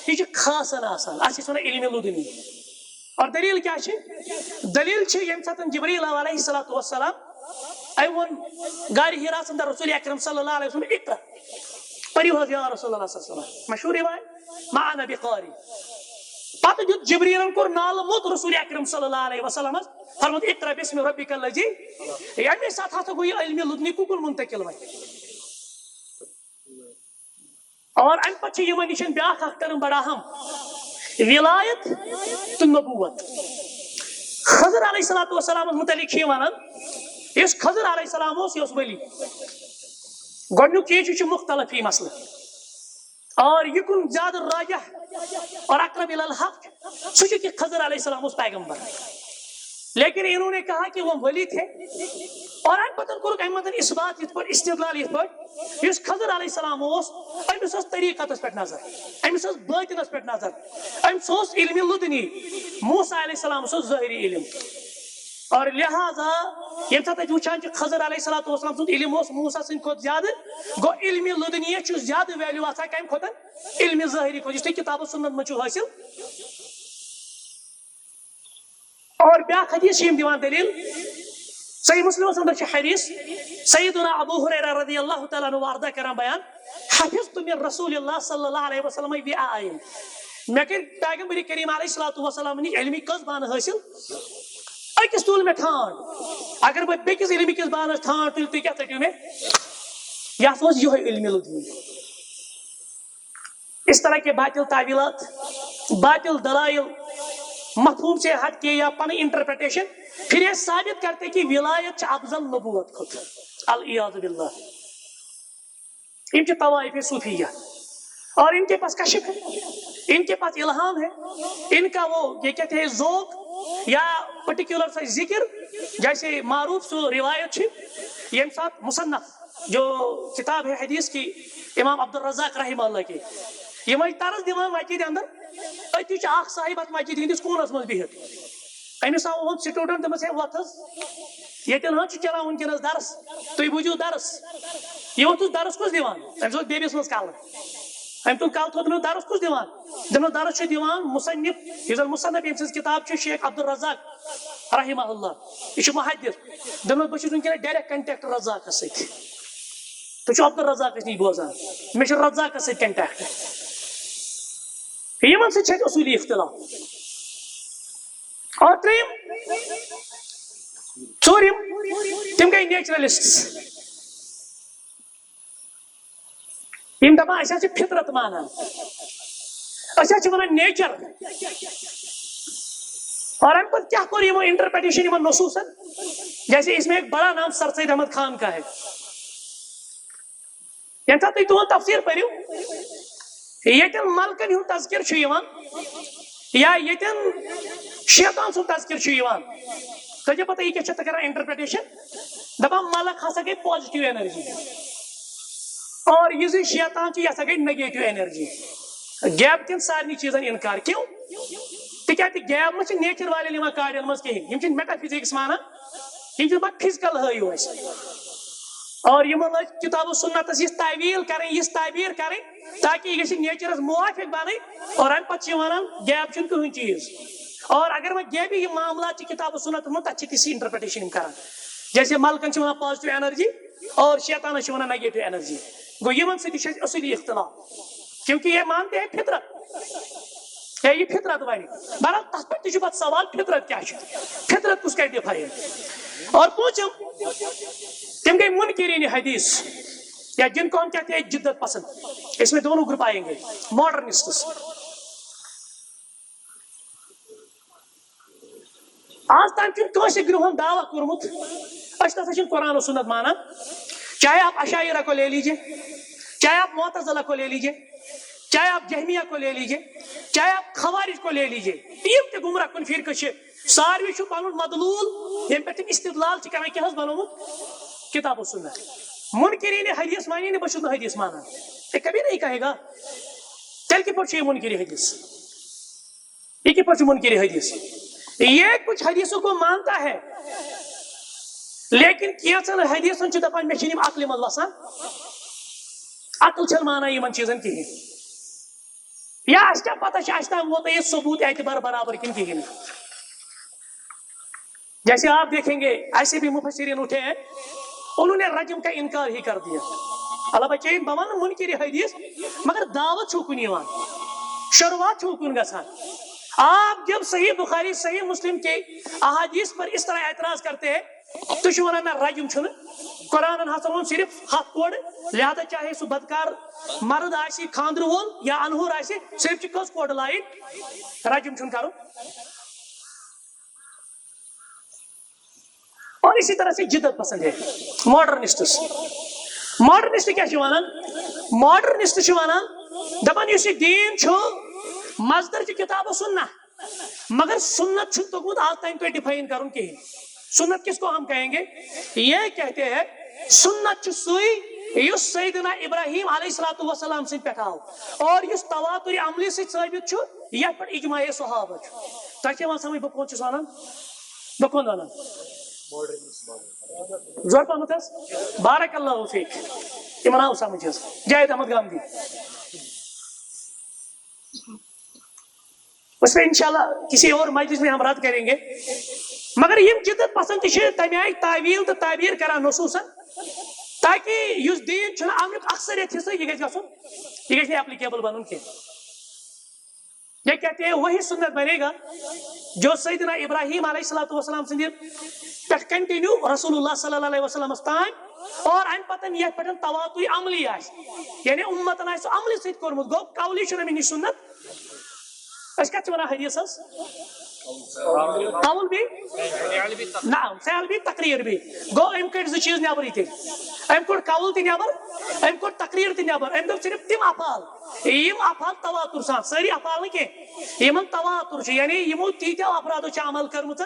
یہِ چھُ خاصن آسان۔ اتھ چھِ أسۍ ونان علم لدنی۔ اور دلیل کیٛاہ چھِ؟ دلیل چھِ، ییٚمہِ ساتہٕ جبریل آو علیہ الصلوۃ والسلام، أمۍ ووٚن غارِ حیرا اندر رسول اکرم صلی اللہ علیہ وسلم، اقرا، پٔرِو حظ یا رسول اللہ صلی اللہ علیہ وسلم۔ مشہوٗر روایت، ما انا بقاری۔ پتہٕ دیُت جبریلن، کوٚر نالہٕ موٚت رسول اکرم صلی اللہ علیہ وسلمس، فرمووُن، اقرا باسم ربک الذی۔ ییٚمہِ ساتہٕ ہسا گوٚو یہِ علمِ لدنی کُکُن منتقل وۄنۍ۔ اور امہِ پتہٕ چھِ یِمن نِش بیٛاکھ اکھ ٹرم بڑا اہم، ولایت تہٕ نبوت۔ خضر علیہ الصلوۃ والسلامس متعلق چھِ یہِ ونان، یُس خضر علیہ السلام اوس، یہِ اوس ولی۔ گۄڈٕنیُک چیٖز چھُ، یہِ چھُ مختلف ہی مسلہٕ۔ اور یہِ کُن زیادٕ راجح اور اقرب الی الحق چھُ، سُہ چھُ کہِ خضر علیہ السلام اوس پیغمبر۔ لیکن انہوں نے کہا کہ وہ ولی تھے۔ اور امہِ پتہٕ کوٚرُکھ امہِ منٛز اثبات یِتھ پٲٹھۍ، استدلال یِتھ پٲٹھۍ، یُس خضر علیہ السلام اوس، أمِس ٲس طریقتس پٮ۪ٹھ نظر، أمِس ٲس باطنس پٮ۪ٹھ نظر، أمِس اوس علمِ لدنی، موسیٰ علیہ السلام اوس ظٲہری علم۔ اور لہذا ییٚمہِ ساتہٕ أسۍ وٕچھان چھِ خضر علیہ الصلوۃ والسلام سُنٛد علم اوس موسیٰ سٕنٛدِ کھۄتہٕ زیادٕ، گوٚو علمِ لدنیس چھُ زیادٕ ویلیو آسان کمہِ کھۄتہٕ؟ علمِ ظٲہری کھۄتہٕ، یُس تۄہہِ کتاب و سنت منٛز چھُو حٲصِل۔ اور بیٛاکھ حدیث چھِ یِم دِوان دلیل، صحیح مسلمس اندر چھُ حدیث، سیدنا ابو ہریرہ رضی اللہ تعالیٰ عنہ وارضا کران بیان، حفظت من رسول اللہ صلی اللہ علیہ وسلم وعاءین۔ مےٚ کٔرۍ پیغمبر کریم علیہ الصلوۃ والسلام نِش علمی کٔژ بانہٕ حٲصِل؟ أکِس تُل مےٚ ٹھانٛڈ۔ اگر بہٕ بیٚکِس علمہٕ کِس بانس ٹھانٛڈ تُلہٕ، تُہۍ کیٛاہ ژٔٹِو مےٚ؟ یہِ ہسا اوس یِہوٚے علمِ لدنی۔ اس طرح کے باطل تعویلات، باطل دلائل، مفہوم سے ہٹ کے یا پنٕنۍ انٹرپریٹیشن، پھر یہ ثابت کرتے کہ ولایت چھِ افضل نبوت کھۄتہٕ۔ العیاذ باللہ۔ یِم چھِ طوائف صوفیہ۔ اور ان کے پاس کشف ہے، ان کے پاس الہام ہے، ان کا وہ یہ کہتے ہیں ذوق یا پرٹیکولر سا ذکر، جیسے معروف سُہ روایت چھِ، ییٚمہِ ساتہٕ مصنف جو کتاب ہے حدیث کی امام عبدالرزاق رحمہ اللہ کی، یِم ٲسۍ طرز دِوان مسجد اندر، أتی چھُ اکھ صاحب اتھ مسجد ہٕنٛدِس کوٗنس منٛز بِہِتھ۔ أمِس آو اُہُنٛد سٹوڈنٹ، دوٚپمَس، ہے وۄتھ حظ، ییٚتٮ۪ن حظ چھُ چلاوُن وٕنکیٚنس درس، تُہۍ بوٗزِو درس۔ یہِ ووٚتھُس درس کُس دِوان؟ أمِس اوس بیبیَس منٛز کلہٕ۔ أمۍ تُل کلہٕ تھوٚد، دوٚپُن، درس کُس دِوان؟ دوٚپُن، درس چھُ دِوان مصنف، یُس زن مصنف ییٚمہِ سٕنٛز کِتاب چھِ شیخ عبدالرزاق رحمہ اللہ، یہِ چھُ محدث۔ دوٚپمَس، بہٕ چھُس وٕنکیٚنَس ڈایریکٹ کنٹیکٹ رزاقس سۭتۍ۔ تُہۍ چھِو عبدالرزاقس نِش بوزان، مےٚ چھُ رزاقس سۭتۍ کنٹیکٹ۔ یِمن سۭتۍ چھِ اَسہِ اصوٗلی اختلاف۔ اور ترٛیٚیِم، ژوٗرِم، تِم گٔے نیچرلسٹس۔ یِم دَپان، أسۍ حظ چھِ فطرت مانان، أسۍ حظ چھِ وَنان نیچر۔ اور اَمہِ پَتہٕ کیٛاہ کوٚر یِمو انٹرپریٹیشن یِمن نصوٗصن؟ جیسے اس میں ایک بڑا نام سر سید احمد خان کا ہے۔ ییٚمہِ ساتہٕ تُہۍ تُہُنٛد تفسیٖر پٔرِو، ییٚتٮ۪ن ملکن ہُنٛد تذکر چھُ یِوان یا ییٚتٮ۪ن شیطان سُنٛد تذکر چھُ یِوان، تۄہہِ چھا پتہ یہِ کیٛاہ چھِ تۄہہِ کران انٹرپریٹیشن؟ دپان ملک ہسا گٔے پازیٹیو انرجی اور یُس یہِ شیطان چھُ یہِ ہسا گٔے نیگیٹو انرجی۔ غیب کٮ۪ن سارنٕے چیٖزن انکار۔ کیوں؟ تِکیٛازِ غیب ما چھِ نیچر والٮ۪ن یِوان کاڑٮ۪ن منٛز کِہیٖنۍ، یِم چھِنہٕ میٹافزکس مانان، یِم چھِ دپان فزیکل ہٲیِو اَسہِ۔ اور یِمن لٲج کتاب و سنتس یِژھ تعویل کرٕنۍ، یِژھ تعبیر کرٕنۍ، تاکہ یہِ گژھِ نیچرس موافق بنٕنۍ۔ اور امہِ پتہٕ چھِ یِم ونان غیب چھُنہٕ کٕہٕنۍ چیٖز۔ اور اگر وۄنۍ غیبی یِم معاملات چھِ کتاب و سنتس منٛز، تتھ چھِ تِژھٕے انٹرپریٹیشن یِم کران۔ جیسے ملکن چھِ ونان پازیٹیو انرجی اور شیطانس چھِ ونان نیگیٹو انرجی۔ گوٚو یِمن سۭتۍ چھُ اَسہِ اصولی اختلاف، کیونکہ یہ مانتے ہیں فطرت۔ ہے، یہ فطرت بنہِ۔ بہرحال، تتھ پٮ۪ٹھ تہِ چھُ پتہٕ سوال، فطرت کیٛاہ چھُ؟ فطرت کُس کرِ ڈیفائن؟ اور پوٗنٛژِم، تِم گٔے منکرین حدیث، یا جن کو ہم کہتے ہیں جدت پسند۔ اس میں دونوں گروپ آئیں گے، ماڈرنسٹس۔ آز تام چھُنہٕ کٲنٛسہِ گروہن دعویٰ کوٚرمُت أسۍ نسا چھِنہٕ قرآن و سنت مانان۔ چاہے آپ اشاعرہ کو لے لیجئے، چاہے آپ معتزلہ کو لے لیجئے، چاہے آپ جہمیہ کو لے لیجئے، چاہے آپ خوارج کو لے لیجئے، یِم تہِ گمراہ کن فرقہٕ چھِ، ساروی چھُ پنُن مدلول، ییٚمہِ پٮ۪ٹھ تِم استدلال چھِ کران، کیٛاہ حظ بنومُت؟ کتاب و سنت۔ منکرین حدیث مانی نہٕ، بہٕ چھُس نہٕ حدیث مانان۔ یہ کبھی نہیں کہے گا۔ تیٚلہِ کِتھ پٲٹھۍ چھُ یہِ منکر حدیث؟ یہ کِتھ پٲٹھۍ چھُ منکر حدیث؟ یہ کچھ حدیثوں کو مانتا ہے، لیکن کینٛژن حدیثن چھُ دپان مےٚ چھِنہٕ یِم عقلہِ منٛز وسان، عقل چھَنہٕ مانان یِمن چیٖزن کِہیٖنۍ۔ یا اَسہِ کیٛاہ پتہ چھِ اَسہِ تام ووت یہِ ثبوت اعتبار برابر کِنہٕ کِہیٖنۍ۔ جیسے آپ دیکھیں گے، ایسے بھی مفسرین اٹھے ہیں، انہوں نے رجم کا انکار ہی کر دیا۔ اللہ بچائے، بہٕ وَنہٕ منکر حدیث، مگر دعوت چھُو کُن یِوان، شروعات چھُو کُن گژھان۔ آپ جب صحیح بخاری، صحیح مسلم کے احادیث پر اس طرح اعتراض کرتے ہیں، تُہۍ چھِو وَنان نہ، رجم چھُنہٕ، قرآنن ہسا ووٚن صرف ہتھ کورٕ، لہذا چاہے سُہ بدکار مرد آسہِ، خاندرٕ وول یا انہور آسہِ، صرف چھِ کٔژ کورٕ لایِن؟ رجم چھُنہٕ کرُن۔ اور اسی طرح سے جدت پسند ہے ماڈرنسٹس۔ ماڈرنسٹ کیا چھِ ونان؟ ماڈرنسٹ چھِ ونان، دپان یُس یہِ دیٖن چھُ، مصدر چھُ کتاب و سنہ، مگر سنت چھُنہٕ توٚگمُت آز تام تۄہہِ ڈیفائن کرُن کِہیٖنۍ۔ سنت کس کو ہم کہیں گے؟ یہ کہتے ہیں، سنت چھُ سُے یُس سیدنا ابراہیم علیہ الصلوۃ والسلام سٕنٛدِ پٮ۪ٹھ آو اور یُس تواتر عملی سۭتۍ ثٲبت چھُ، یتھ پٮ۪ٹھ اجماع صحابہ چھُ۔ تۄہہِ چھےٚ یِوان سمجھ بہٕ کون چھُس ونان؟ بہٕ کون ونان؟ زور پہمتھ حظ۔ بارک اللہ فیک۔ تِمن آو سمجھ حظ۔ جاوید احمد گامدی۔ اس میں انشاءاللہ کسی اور مجلس میں ہم رد کریں گے۔ مگر یِم جدت پسند تہِ چھِ تمہِ آیہِ تعویل تہٕ تعبیر کران نصوصن، تاکہ یُس دیٖن چھُنہٕ، اَمیُک اکثریت حصہٕ یہِ گژھِ گژھُن، یہِ گژھِ نہٕ ایپلیکیبل بنُن کینٛہہ۔ یہ کہتے ہیں وہی سنت بنے گا جو سیدنا ابراہیم علیہ الصلوۃ والسلام سٕنٛدِ پٮ۪ٹھ کنٹینیو رسول اللہ صلی اللہ علیہ وسلم تام اور امہِ پتن یتھ پٮ۪ٹھ تواتر عملی آسہِ، یعنی امتن آسہِ عملی سۭتۍ کوٚرمُت، گوٚو قولی چھُنہٕ مےٚ نِش سنت۔ أسۍ کتھ چھِ ونان حدیثس؟ قول بھی، نعم، فعل بھی، تقریر بھی۔ گوٚو أمۍ کٔڑۍ زٕ چیٖز نٮ۪برٕے تیٚلہِ۔ أمۍ کوٚڑ قول تہِ نٮ۪بر، أمۍ کوٚڑ تقریر تہِ نٮ۪بر، أمۍ دوٚپ صرف تِم افعال، یِم افعال تواتر سان، سٲری افعال نہٕ کینٛہہ، یِمن تواتر چھُ، یعنی یِمو تیٖتیو افرادو چھِ عمل کٔرمٕژ،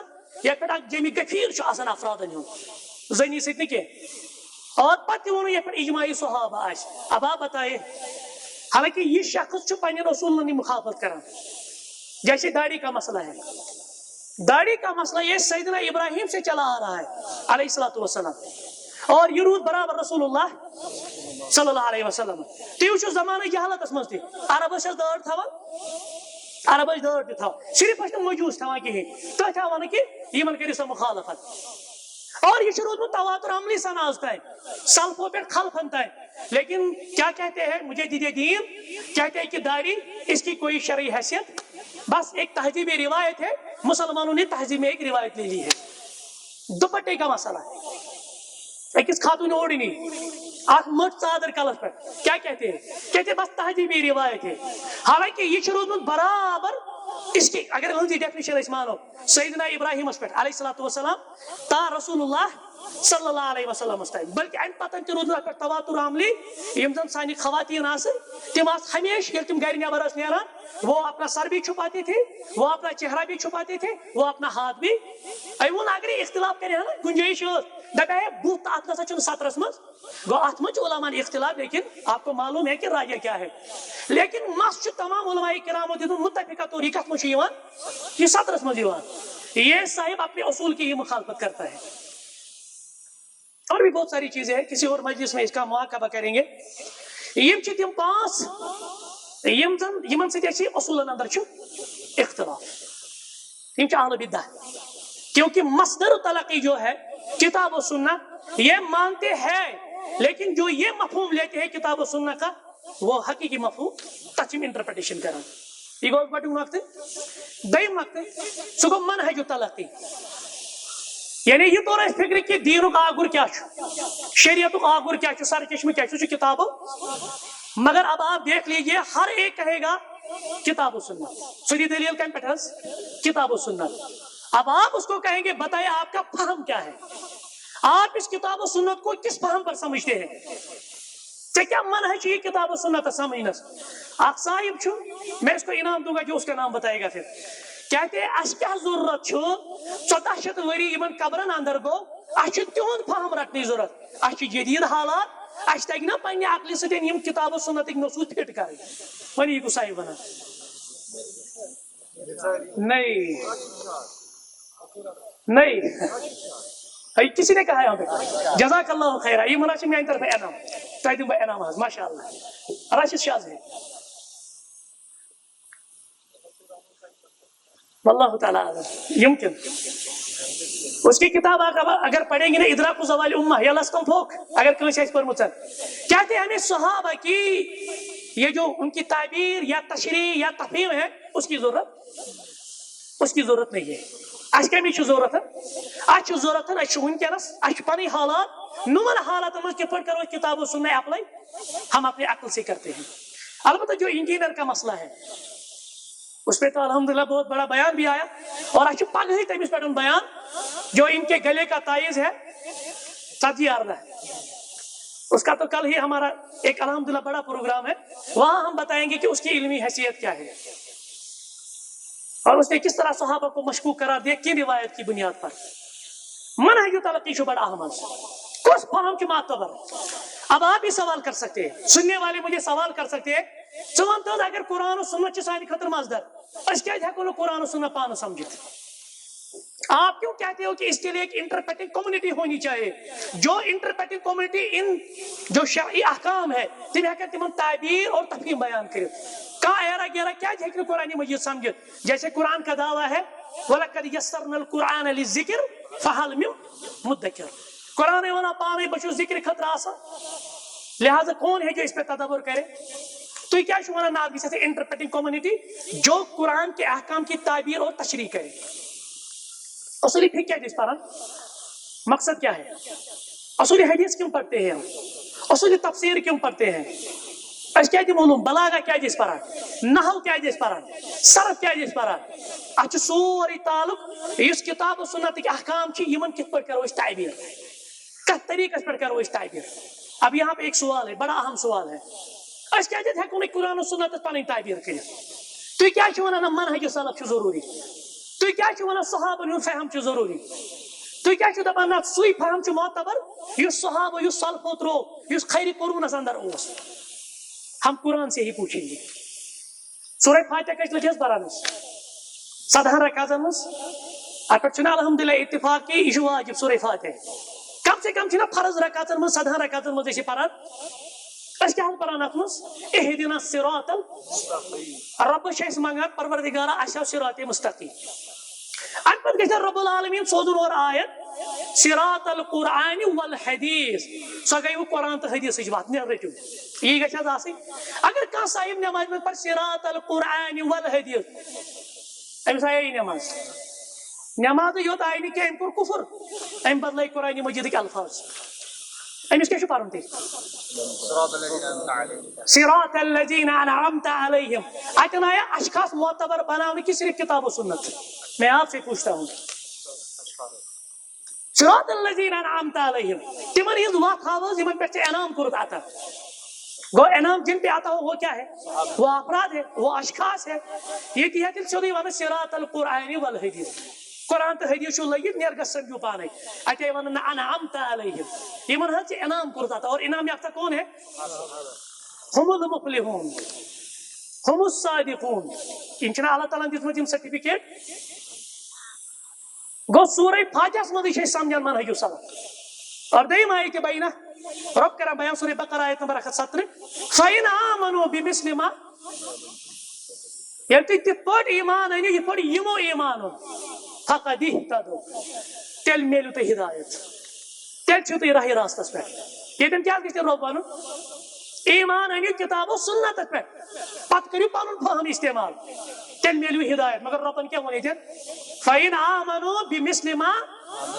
یتھ پٮ۪ٹھ اکھ جمع غفیر چھُ آسان افرادن ہُنٛد، زٔنی سۭتۍ نہٕ کینٛہہ۔ اور پتہٕ تہِ ووٚنُن یتھ پٮ۪ٹھ اجماع صحابہ آسہِ، اب آپ بتائیں۔ حالانکہ یہِ شخص چھُ پننٮ۪ن اصوٗلن ہٕنٛز مخالفت کران، جیسے داڑھی کا مسئلہ ہے، داڑھی کا مسئلہ یہ سیدنا ابراہیم سے چلا آ رہا ہے علیہ الصلوۃ والسلام، اور یہ روٗد برابر رسول اللہ صلی اللہ علیہ وسلم۔ تُہۍ وٕچھِو زمانہٕ جہالتس منٛز تہِ عرب ٲسۍ حظ دٲڑ تھاوان؟ عرب ٲسۍ دٲڑ تہِ تھاوان، صرف ٲسۍ نہٕ مجوٗس تھاوان کِہیٖنۍ، تُہۍ تھاوان نہٕ کہِ یِمن کٔرِو سا مخالفت۔ اور یہ چھُ روٗدمُت تواتر عملی سان آز تام، سلفو پٮ۪ٹھ خلفن تام۔ لیکن کیا کہتے ہیں مجدد دین؟ کہتے ہیں کہ داڑھی، اس کی کوئی شرعی حیثیت، بس ایک تہذیبی روایت ہے، مسلمانوں نے تہذیب میں ایک روایت لے لی ہے۔ دوپٹے کا مسئلہ ہے، أکِس خاتوٗن اوڑنی، اکھ مٔٹ ژادر کلس پٮ۪ٹھ، کیا کہتے ہیں؟ کہتے ہیں بس تہذیبی روایت ہے۔ حالانکہ یہ چھُ روٗدمُت برابر اس کی، اگر ہٕنٛز یہِ ڈیفینیشن أسۍ مانو، سیدنا ابراہیمس پٮ۪ٹھ علیہ الصلوۃ والسلام تا رسول اللہ صلی اللہ علیہ وسلمس تام، بلکہ امہِ پتہٕ تہِ روٗد نہٕ اتھ پٮ۪ٹھ تواتر عملی۔ یِم زن سانہِ خواتین آسہٕ، تِم آسہٕ ہمیشہِ، ییٚلہِ تِم گرِ نٮ۪بر ٲسۍ نیران، وہ اپنا سر بھی چھپاتی تھی، وہ اپنا چہرہ بھی چھپاتی تھی، وہ اپنا ہاتھ بھی۔ أمۍ ووٚن، اگر یہِ اختلاف کرِ ہا نا، گنجٲیش ٲس، دپہِ ہے بُتھ تہٕ اتھ نسا چھُنہٕ سطرس منٛز۔ گوٚو اتھ منٛز چھُ علماہن اختلاف، لیکن آپ کو معلوم ہے کہ راجح کیا ہے۔ لیکن مس چھُ تمام علماء کرامو دیُتمُت متفقہ طور، یہِ کتھ منٛز چھُ یِوان؟ یہِ سطرس منٛز یِوان۔ یہ صاحب اپنے اصول کی ہی مخالفت کرتا ہے۔ اور بھی بہت ساری چیزیں ہیں، کسی اور مجلس میں اس کا محاکبہ کریں گے۔ یِم چھِ تِم پانٛژھ، یِم زن، یِمن سۭتۍ اَسہِ اصوٗلن اندر چھُ اختلاف۔ یِم چھِ اہل بدعہ۔ کیونکہ مصدر تلقی جو ہے کتاب و سنہ، یہ مانتے ہیں، لیکن جو یہ مفہوم لیتے ہیں کتاب و سنہ کا، وہ حقیقی مفہوم، تتھ چھِ یِم انٹرپریٹیشن کران۔ یہِ گوٚو گۄڈٕنیُک نۄقطہٕ۔ دوٚیِم نۄقطہٕ، سُہ گوٚو منہج تلقی۔ یعنی یہِ توٚر اَسہِ فِکرِ کہِ دیٖنُک آگُر کیٛاہ چھُ، شریعتُک آگُر کیٛاہ چھُ، سرچشمہٕ کیٛاہ چھُ، سُہ چھُ کتاب و، مگر اب آپ دیکھ لیجیے، ہر ایک کہے گا کتاب و سنت۔ سُہ دی دٔلیٖل کَمہِ پٮ۪ٹھ حظ؟ کتاب و سنت۔ اب آپ اس کو کہیں گے، بتائیے آپ کا فہم کیا ہے، آپ اس کتاب و سنت کو کس فہم پر سمجھتے ہیں؟ ژےٚ کیٛاہ منہج چھُ یہِ کتاب و سنتس سمجھنس؟ اکھ صاحب چھُ، میں اس کو انعام دوں گا جو اس کا نام بتائے گا پھر۔ کہتے ہیں، اسہِ کیٛاہ ضروٗرت چھُ؟ ژۄداہ شیٚتھ ؤری یِمن قبرن اندر گوٚو، اسہِ چھُ تِہُنٛد فہم رٹنٕچ ضروٗرت۔ اسہِ چھِ جدید حالات، اسہِ تگہِ نا پننہِ عقلہِ سۭتۍ یِم کتاب و سنتٕکۍ نصوٗص فٹ کرٕنۍ؟ وۄنۍ یہِ کُس صاحب ونان؟ نہیں۔ نہیں۔ ہے، کسی نے کہا یہاں پہ؟ جزاک اللہ خیرا، یہ منا چھ میانہِ طرفہٕ انعام۔ تۄہہِ دِمہٕ بہٕ انعام حظ، ماشاء اللہ۔ راشد شاہ ہے۔ واللہ تعالیٰ عالم، يمكن۔ اس کی کتاب اگر، اگر پڑھیں گے نا، ادراک زوال امہ یا لس کم فوق، اگر کٲنٛسہِ آسہِ پٔرمٕژ۔ کہتے ہیں ہمیں صحابہ کی یہ جو ان کی تعبیر یا تشریح یا تفہیم ہے، اس کی ضرورت، اس کی ضرورت نہیں ہے۔ اسہِ کمِچ چھِ ضرورت؟ اسہِ چھِ ضرورت، اسہِ چھِ وٕنکیٚنس، اسہِ چھِ پنٕنۍ حالات، نوٚمن حالاتن منٛز کِتھ پٲٹھۍ کرو أسۍ کتاب و سنہ اپلاے؟ ہم اپنی عقل سے کرتے ہیں۔ البتہ جو انجینئر کا مسئلہ ہے، اس پہ تو الحمدللہ بہت بڑا بیان بھی آیا، اور اسہِ چھُ پگہٕے تٔمِس پٮ۪ٹھ بیان، جو ان کے گلے کا تعویذ ہے ژتجی اردہ، اس کا تو کل ہی ہمارا ایک الحمدللہ بڑا پروگرام ہے، وہاں ہم بتائیں گے کہ اس کی علمی حیثیت کیا ہے اور اس نے کس طرح صحابہ کو مشکوک قرار دیا، کن روایت کی بنیاد پر۔ منہج تلقی چھُ بڑا اہم حظ۔ کس فہم چھُ معتبر؟ اب آپ بھی سوال کر سکتے ہیں، سننے والے مجھے سوال کر سکتے ہیں۔ ژٕ وَن تہٕ حظ، اگر قرآن و سنت چھِ سانہِ خٲطرٕ مصدر، أسۍ کیٛازِ ہٮ۪کو نہٕ قرآن و سنت پانہٕ سمجھِتھ؟ آپ کیوں کہتے ہو کہ اس کے لیے ایک انٹرپریٹنگ کمیونٹی ہونی چاہیے، جو انٹرپریٹنگ کمیونٹی ان جو شرعی احکام ہے، تم ہیکن تمن تعبیر اور تفہیم بیان کٔرِتھ؟ کانٛہہ ایرا گیرا کیٛازِ ہیٚکہِ نہٕ قرآن مجید سمجھِتھ؟ جیسے قرآن کا دعویٰ ہے، وَلَقَدْ يَسَّرْنَا الْقُرْآنَ لِلذِّكْرِ فَهَلْ مِن مُدَّكِرٍ۔ قرآن ونان پانے بچو ذکر خٲطرٕ آسان، لہذا کون ہے جو اس پہ تدبر کرے؟ تُہۍ کیٛازِ چھِو ونان نہ، گژھِ آسٕنۍ انٹرپریٹنگ کمیونٹی جو قرآن کے احکام کی تعبیر اور تشریح کرے؟ اصولی فقہ کیٛازِ چھِ أسۍ پران؟ مقصد کیا ہے؟ اصولی حدیث کیوں پڑھتے ہیں ہم؟ اصولی تفسیر کیوں پڑھتے ہیں؟ أسۍ کیٛازِ یِم علوم؟ بلاغہ کیٛازِ چھِ أسۍ پران؟ نحو کیٛازِ چھِ أسۍ پران؟ صرف کیٛازِ چھِ أسۍ پران؟ اتھ چھُ سورُے تعلق، یُس کتاب و سنتٕکۍ احکام چھِ، یِمن کِتھ پٲٹھۍ کرو أسۍ تعبیر؟ کتھ طریقس پٮ۪ٹھ کرو أسۍ تعبیر؟ اب یہاں پہ ایک سوال ہے، بڑا اہم سوال ہے۔ أسۍ کیٛازِ ہٮ۪کو نہٕ قرآن و سنتس پنٕنۍ تعبیر کٔرِتھ؟ تُہۍ کیٛازِ چھِو ونان نہ منہج سلف چھُ ضروٗری؟ تُہۍ کیٛازِ چھِو ونان صحابن ہُنٛد فہم چھُ ضروٗری؟ تُہۍ کیٛازِ چھِو دپان نہ سُے فہم چھُ معتبر یُس صحابہ، یُس سلفو تروو، یُس خیر قرونس اندر اوس؟ ہم قرآن سے ہی پوچھیں گے۔ سورہ فاتحہ کٔژِ لٹہِ حظ پران أسۍ؟ ستہن رکعتن منٛز۔ اتھ پٮ۪ٹھ چھُنہٕ الحمدللہ اتفاق کہِ یہِ چھُ واجب سورہ فاتحہ۔ کم سے کم چھِنہ فرض رکعتن منٛز، ستہن رکعتن منٛز أسۍ یہِ پران؟ أسۍ کیٛاہ حظ پران اتھ منٛز؟ اہدنا الصراط ال-، رۄبس چھِ أسۍ منٛگان، پروردگارا، اسہِ ہاو صراط مستقیم۔ امہِ پتہٕ گژھِ رب العالمین سوزُن اورٕ آیت، صراط القرآن والحدیث۔ سۄ گٔیوٕ قرآن تہٕ حدیثٕچ وتھ، نیر رٔٹِو۔ یی گژھِ حظ آسٕنۍ۔ اگر کانٛہہ صاحب نمازِ منٛز پرِ صراط القرآن والحدیث، أمِس آیے یہِ نماز۔ نمازٕے یوت آیہِ نہٕ کینٛہہ، أمۍ کوٚر کُفر۔ أمۍ بدلٲے قرآن مجیدٕکۍ الفاظ۔ أمِس کیٛاہ چھُ پرُن تیٚلہِ؟ صراط الذین انعمت علیہم۔ اتٮ۪ن آیا اشخاص معتبر بناونہٕ کہِ صرف کتاب و سنت؟ میں آپ سے پوچھتا ہوں۔ صراط الذین انعمت علیہم، تمن ہنز وتھ ہاو حظ یمن پٮ۪ٹھ ژےٚ انعام کوٚرُتھ عطا۔ گوٚو انعام جن پہ عطا ہو، وہ کیا ہے؟ وہ افراد ہے، وہ اشخاص ہے۔ یہ تہِ ہے تیٚلہِ سیوٚدُے ونان صراط القرآن والحدیث۔ قرآن تہٕ حدیث چھُ لٔگِتھ، نیر گژھ سمجھو پانے۔ اتے ونان نہ انعمت علیہم، یمن حظ ژےٚ انعام کوٚرُتھ عطا۔ اور انعام یافتہ کون ہے؟ هم المفلحون، هم الصادقون۔ یِم چھِنہ اللہ تعالیٰ ہن دِژمٕژ یِم سرٹیفکیٹ؟ گوٚو سورہ فاتحس منٛزٕے چھِ أسۍ سمجھان منہج سلف۔ اور دوٚیِم آیت بینہ، رب کران بیان سورہ بقرہ آیت نمبر اکھ ہتھ ستترٕہ، فَإِنْ آمَنُوا بِمِثْلِ مَا، ییٚلہِ تُہۍ تِتھ پٲٹھۍ ایمان أنِو یِتھ پٲٹھۍ یِمو ایمان اوٚن، فَقَدِ اِہْتَدَوْا، تیٚلہِ میلیو تۄہہِ ہدایت، تیٚلہِ چھِو تُہۍ راہِ راستس پٮ۪ٹھ۔ ییٚتٮ۪ن کیٛاہ گژھِ تیٚلہِ رب ونُن؟ ایمان أنِو کتاب و سنتس پٮ۪ٹھ، پتہٕ کٔرِو پنُن فہم استعمال، تیٚلہِ میلیو ہدایت۔ مگر رۄبن کیٛاہ ووٚن ییٚتٮ۪ن؟ فَإِنْ آمَنُوا بِمِثْلِ مَا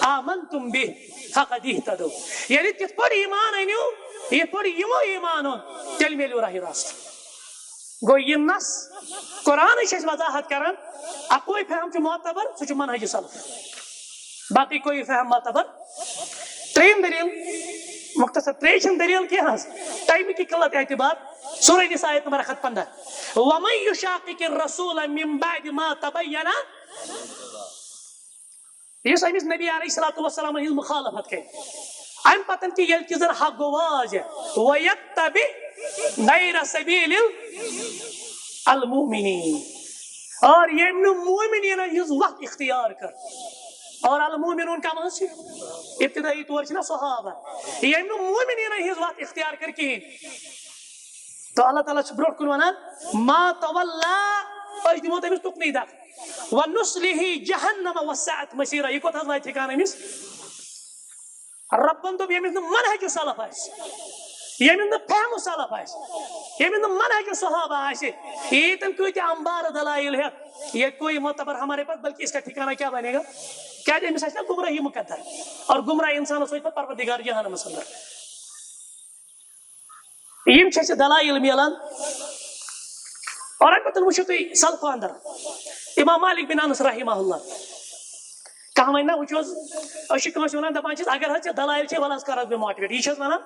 آمَنْتُمْ بِهِ فَقَدِ اِهْتَدَوْا۔ ییٚلہِ تِتھ پٲٹھۍ ایمان أنِو یِتھ پٲٹھۍ یِمو ایمان اوٚن، تیٚلہِ میلیو راہِ راست۔ گوٚو یہِ نص قرآنٕچ چھِ اَسہِ وضاحت کران، اَکوے فہم چھُ معتبر، سُہ چھُ منہج سلف۔ باقٕے کوئی فہم معتبر۔ ترٛیٚیِم دٔلیٖل، مختصر ترٛیٚیِم چھَنہٕ دٔلیٖل کینٛہہ حظ، ٹایمہِ کہِ قلت اعتبار۔ سورہ نساء آیت نمبر اکھ ہتھ پنٛداہ، وَمَن يُشَاقِقِ الرَّسُولَ مِن بَعْدِ مَا تَبَيَّنَ، یُس أمِس نبی علیہ الصلوۃ والسلام ہٕنٛز مخالفت کرِ، اَمہِ پتہٕ کہِ ییٚلہِ کہِ زن حق گوٚو واضح، وَيَتَّبِعْ غَيْرَ سَبِيلِ الْمُؤْمِنِينَ، اور ییٚمۍ نہٕ مومنیٖنن ہٕنٛز وتھ اختیار کٔر۔ اور المومنون کم حظ چھِ؟ ابتدٲیی طور چھِنہ صحابہ۔ ییٚمۍ نہٕ مومنیٖنن ہٕنٛز وتھ اختیار کٔر کِہیٖنۍ۔ تہٕ اللہ تعالیٰ چھُ برونٛٹھ کُن ونان، ما تولا، أسۍ دِمو تٔمِس تُکنُے دکھ۔ وَنُصْلِهِ جَهَنَّمَ وَسَاءَتْ مَصِيرًا، یہِ کوٚت حظ واتہِ ٹھِکان أمِس؟ رۄبن دوٚپ، ییٚمِس نہٕ منہج سلف آسہِ، ییٚمِس نہٕ فہم سلف آسہِ، ییٚمِس نہٕ منہج صحابہ آسہِ، ییٚتٮ۪ن کۭتیاہ انبار دلائل ہٮ۪تھ، یہ کوئی معتبر ہمارے پاس، بلکہ اس کا ٹھکانہ کیا بنے گا؟ کیازِ أمِس آسہِ نہ گمراہی مقدر، اور گمراہ انسانس واتہِ پتہٕ پروردگار جہنمس اندر۔ یِم چھِ اَسہِ دلائل میلان۔ اور اَمہِ پتہٕ وٕچھِو تُہۍ سلفہٕ اندر امام مالک بن انس رحمہ اللہ۔ کانٛہہ وَنہِ نہ، وٕچھِو حظ، أسۍ چھِ کٲنٛسہِ وَنان، دَپان چھِس، اگر حظ ژےٚ دلائل چھے، وَلہٕ حظ کر حظ مےٚ motivate۔ یہِ چھِ حظ وَنان،